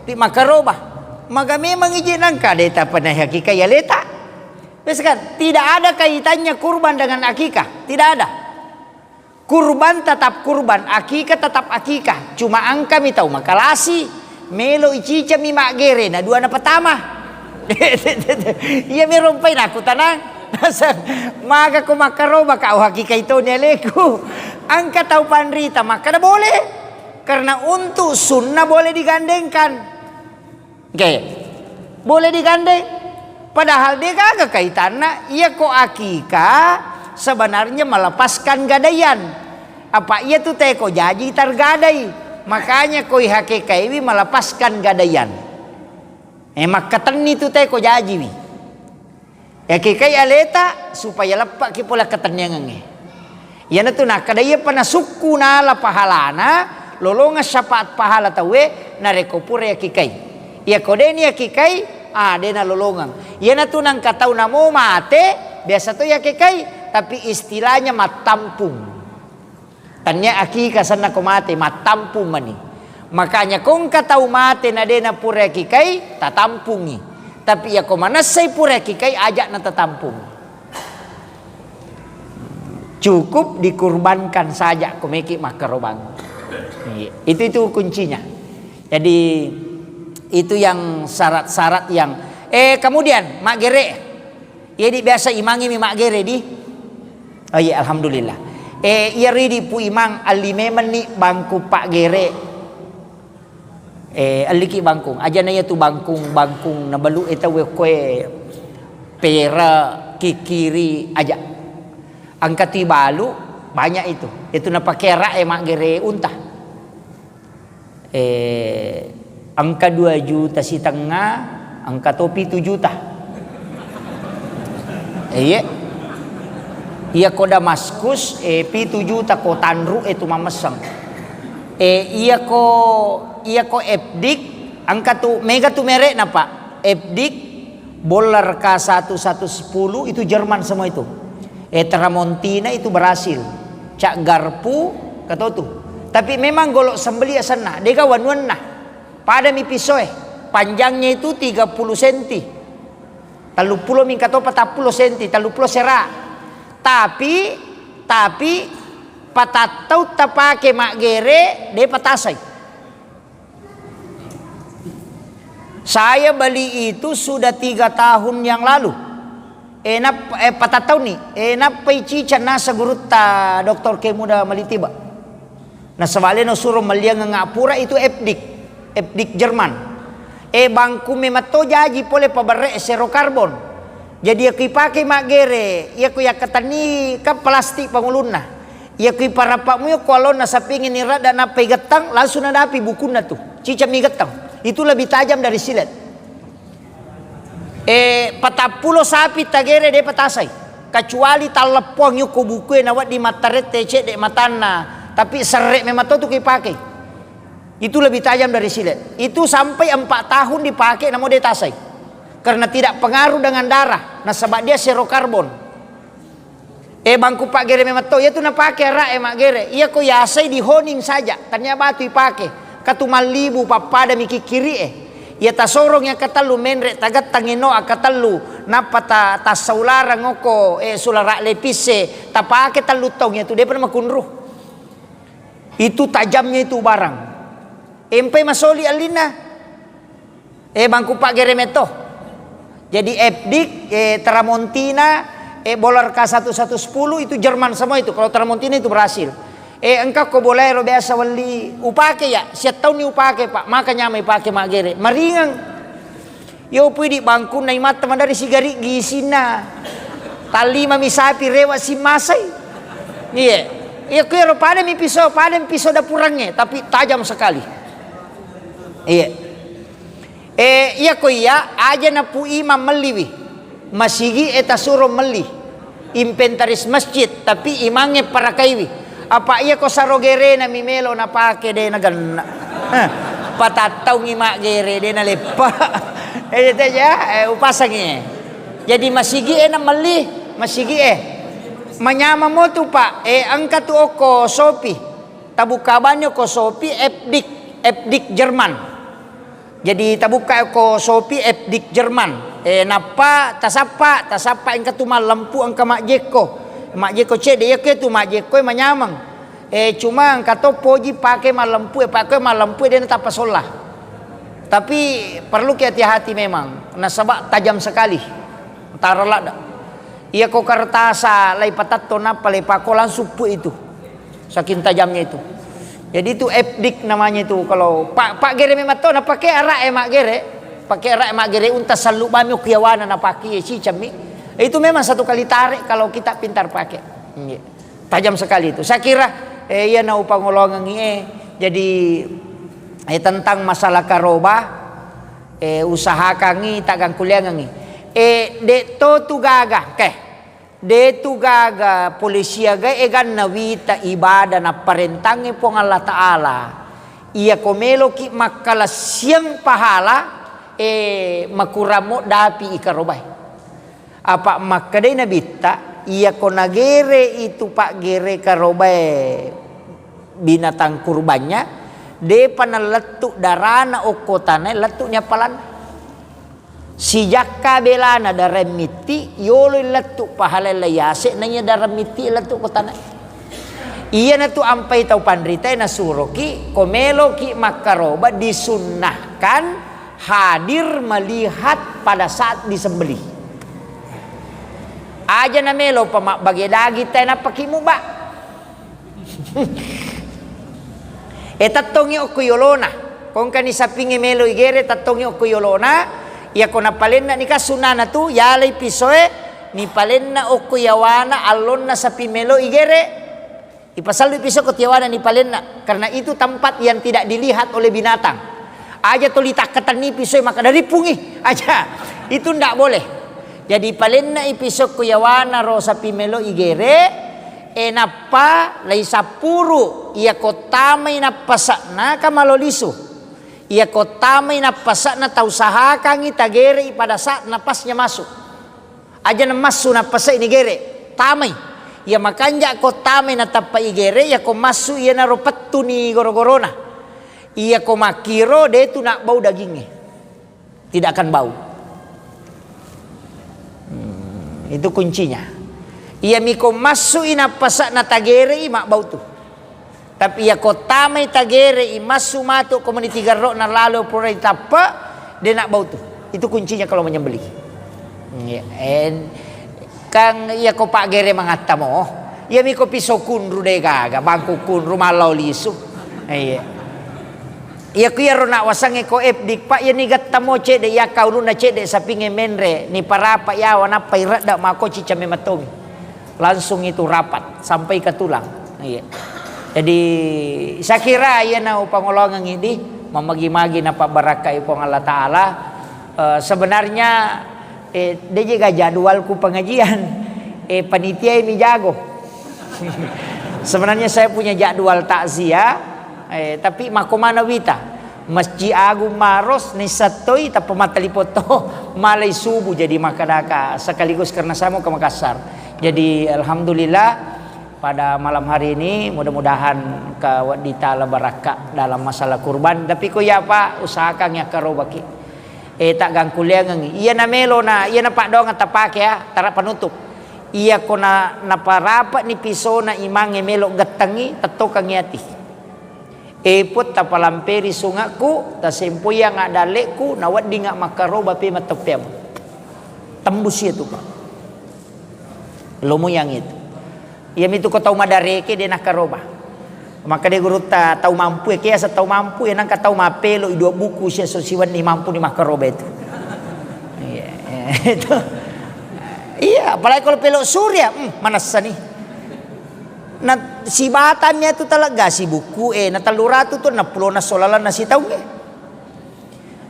ti makkaroba. Maga memang ije nangka deta pernah yakikai aleta. Biasa kan, tidak ada kaitannya kurban dengan akikah. Tidak ada. Kurban tetap kurban, akikah tetap akikah. Cuma engkami tau makalasi, melo icicami maggere, na dua na pertama. Iya mi rompai naku tanang. Maga ko makkaroba ka, oh, akikah itoni aleku. Engka tau panrita makkeda boleh. Karena untuk sunnah boleh digandengkan. Oke. Boleh digandeng. Padahal de gaga kaitanna, iya ko akikah sebenarnya melepaskan gadaian. Apa iya tu teko jaji targadai. Makanya ko ihakekaiwi melepaskan gadaian. Eh, makkatenni tu teko jajiwi. Yakikai aleta supaya leppaki pole katenniangengnge. Iyanatu nakkeda, iyapa nasukku nala pahalana, lolongeng syafaat pahala tauwe, narekko pura yakikai. Iyako deni yakikai, ah, dena lolongeng. Iyanatu nangka tau namo mate, biasa to yakikai, tapi istilahnya mattampung. Tannia akikah senna ko mate, mattampung mani. Makanya ko engka tau mate na de' na pura kikai, tatampungi. Tapi iya ko manessai pura kikai, aja' na tatampungi. Cukup dikurbankan saja ko meki makkarobang. Iya. Itu, itu kuncinya. Jadi, itu yang syarat-syarat yang, eh, kemudian, maggere. Iya di biasa imangngi mi maggere di? Oh iya, alhamdulillah. Eh, iya ridi Pu Imang, alli memenni bangku paggere. Eh, alliki bangkung. Aja' na iya tu bangkung, bangkung na balu e tau e koe pera, kikiri, aja'. Engka tu balu, banyak itu. Itu napake ara' e maggere unta. Eh, engka dua juta sitengnga, engka to pitu juta. Eh, iye. Iya ko Damaskus, eh, pitu juta ko tanru e tu mamesseng. Eh, iya ko, iya ko Epdik, engka tu, mega tu merekna, Pak. Epdik, Boller K satu satu sepuluh itu Jerman semua itu. Eh, Tramontina itu Brasil. Cak Garpu, katotu. Tapi memang golok sembeli asenna, dega wanuanna. Pada mi pisoe. Panjangnya itu tiga puluh senti. Tellu pulo mingka to patappulo senti, tellu pulo sera. Tapi, tapi patattau tapake maggere, de' patasai. Saya beli itu sudah tiga tahun yang lalu. Eh, nap-, eh, patattauni. Eh, nappai cica nasa gurutta Doktor Kemuda Malitiba. Nasaba' leno suro melliangeng pura itu Epdik. Epdik Jerman. Eh, bangku mematto jaji pole paberre' zero karbon. Jadi, iya ko ipake maggere, iya ko yakkatenni kan plastik pangulunna. Iya ko iparappa' mu iya ko alonna sapingi ni radda nappai gettang, langsung nadapi bukunna tu. Cicammi gettang. Itu lebih tajam dari silet. Eh, patappulo sapi tagere de' patasai. Kecuali talleppoang iya ko bukue nawedding mattarette cedde' matanna, tapi serre' memang to tu ko ipake. Itu lebih tajam dari silet. Itu sampai empat tahun dipake namo de' tasai. Karena tidak pengaruh dengan darah, nasaba' dia zero karbon. Eh, bangku paggere mematto, iya tu napake ara' e maggere. Iya ko yasai dihoning saja, tania batu ipake. Katu mallibu pappada mi kikkiri e. Iya tasorong iya katellu menre' tagettang eno akkatellu, nappa ta-, tassaularang okko, eh, sulara' lepis e, tapake tellu taung iya tu, de'pa makunru. Itu tajamnya itu barang. Empai masoli allinna. Eh, bangku paggere metto. Jadi Epdik, eh, Tramontina, eh, Boller K satu satu sepuluh itu Jerman semua itu. Kalau Tramontina itu Brasil. Eh, engka ko bolaero biasa welli upake ya, siattaunni upake, Pak. Maka nyamai pake maggere. Maringeng. Yo pui di bangkunna imatta madari sigari gisinna. Tallima mi sapi rewa simmasai. Iya. Iya, kuero pada mi piso, pada mi piso dapurangnge, tapi tajam sekali. Iya. Eh, iya ko iya, aja na Pu Imang melliwi. Masigi e tasuro melli. Inventaris masjid, tapi imangnge parakaiwi. Apa iya ko saro gerena mi melo napake de' nagenna. Eh, patattaungi maggere de' naleppa. Eh, iya teja, eh, upasangi. Jadi masigi e na melli, masigi e. Manyamang mo tu, Pak. Eh, engka tu okko Shopee. Tabukka bani ko Shopee Epdik, Epdik Jerman. Jadi tabukka ko Shopee Epdik Jerman. Eh, nappa tasappa, tasappa engka tu mallempu engka majjekko. Majjekko cedde, iya ke tu majjekko e manyameng. Eh, cuma engka to poji pake mallempu e, pake mallempu e de' natappa solla. Tapi perlu ki hati-hati memang, nasaba tajam sekali. Tara ladda. Iya ko kertasa lai patatto nappa lai pako langsung pu itu. Saking tajamnya itu. Jadi itu epdik namanya itu. Kalau pa-, paggere memang to, napake ara e maggere. Pake ara e maggere unta sallu bami okko yawana napake cicammi. Itu memang satu kali tarik kalau kita pintar pakai. Iya. Tajam sekali itu. Saya kira, eh, iya na upangolongengi, eh. Jadi, eh, tentang masalah karoba, eh, usahakangi, taggangkuliangengi. Eh, de' to tu gaga, ke. De' tu gaga pole siaga eganna wita ibadah napparentangnge Puang Allah Ta'ala. Iya ko meloki makkalassiang pahala, eh, makurang mo dapi i karobae. Apa makkedai Nabitta, iya ko nagere itu paggere karobae binatang kurbannya, Depa nalettu darana okko tanae, lettu ni appalanna. Sijakka belana dareng mitti, yolo lettu pahalai yase naiya dareng mitti lettu ko tanae. Iyanatu ampai tau panritae nasuroki, ko meloki makkaroba disunnahkan hadir melihat pada saat disembelih. Aja na melo pa mabbage daging tae nappaki muba. E, tettongi okko yolona. Kongkani sapingnge melo igere, tettongi okko yolona. Iyako napalenna nika sunnana tu, yalai pisoe, nipalenna okko yawana allonna saping melo igere. Ipasallu piso ko tiawana nipalenna, karena itu tempat yang tidak dilihat oleh binatang. Aja toli takkatenni pisoe maka dari pungi aja. Itu ndak boleh. Jadi palenna ipiso ko yawana ro sapi melo igere, e nappa lai sappuru, iya ko tamai nappasakna ka malo lisu. Iya ko tamai nappasakna tau sahakangi tagere pada saat napasnya masuk. Aja na massu nappasai ni gere, tamai. Iya makanja ko tamai natappa igere, iya ko massu iyanaro pettuni goro-gorona. Iya ko makkiro de tu nabbau dagingnge. Tidak akan bau. Hmm, itu kuncinya. Iya miko massu i nappasakna tagere i mabbau tu. Tapi iya ko tamai tagere i massu matu komuniti garro'na lalo pura ditappa, de nabbau tu. Itu kuncinya kalau menyembelih. Iya, en-, kan iya ko paggere mangatta mo. Iya miko piso kunru de gaga, bangku kunru mallau lisu. Iya. Iya ku iyaro nak wasangnge ko F D Pak, iya ni gatta mo cedde, iya kauluna cedde sapingnge menre, ni parapa yawa nappa iredda mako cicame matongi. Langsung itu rapat sampai ke tulang. Iya. Jadi, saya kira iyana upangolongengngi di, mamagi-magi napabbarakkai Puang Allah Ta'ala. Eh, sebenarnya, eh, de je ga jadwalku pengajian. Eh, panitia mi jago. Sebenarnya saya punya jadwal takziah, eh, tapi mako mana wita. Masjid Agung Maros, nisseng toi, tappa mattelepon to, malai subuh jadi makkadaka sekaligus karena saya mau ke Makassar. Jadi, alhamdulillah, pada malam hari ini, mudah-mudahan ke wedding tala barakka dalam masalah kurban. Tapi ko iya, Pak, usahakan ya karobaki. Eh, tak gangkuliangengi. Iya na melo na, iya na paddoang tapake ya, tara penutup. Iya ko na, naparapet ni pisona imangnge melo gettengi, tettokangi ati. E Puang, tapalamperi sungakku, tasempoiang addalle'ku, naweddinga makkaroba pe mattoppeang. Tembus iya tu, Pak. Lomo yang itu. Iya mitu ko tau madareke de nakkaroba. Makkeda gurutta tau mampu e, kiasa tau mampu e, nangka tau mappelo i dua buku sia so siwenni mampu ni makkaroba itu. Iya, itu. Iya, apalagi kalau pelo surya, hmm, manessa ni. Na sibatammi atu talegga sibukku e, na tellu ratu tu enneng pulona solalanna sitaungnge.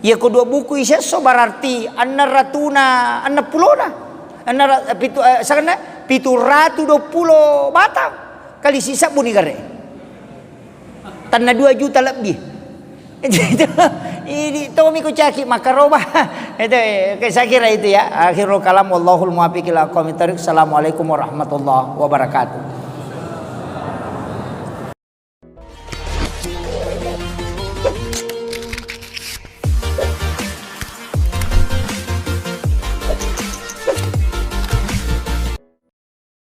Iya ko dua buku isesso berarti enneng ratuna enneng pulona. Enneng ra-, pitu, eh, sanganna pitu ratu dua pulo batang kali sisebbu ni gare. Tanna dua juta lebbi. Ini tomi ku caki makaroba. Itu, eh, saya kira itu ya. Akhirul kalam, wallahul muwaffiq ila aqwamit thariq. Assalamualaikum warahmatullahi wabarakatuh.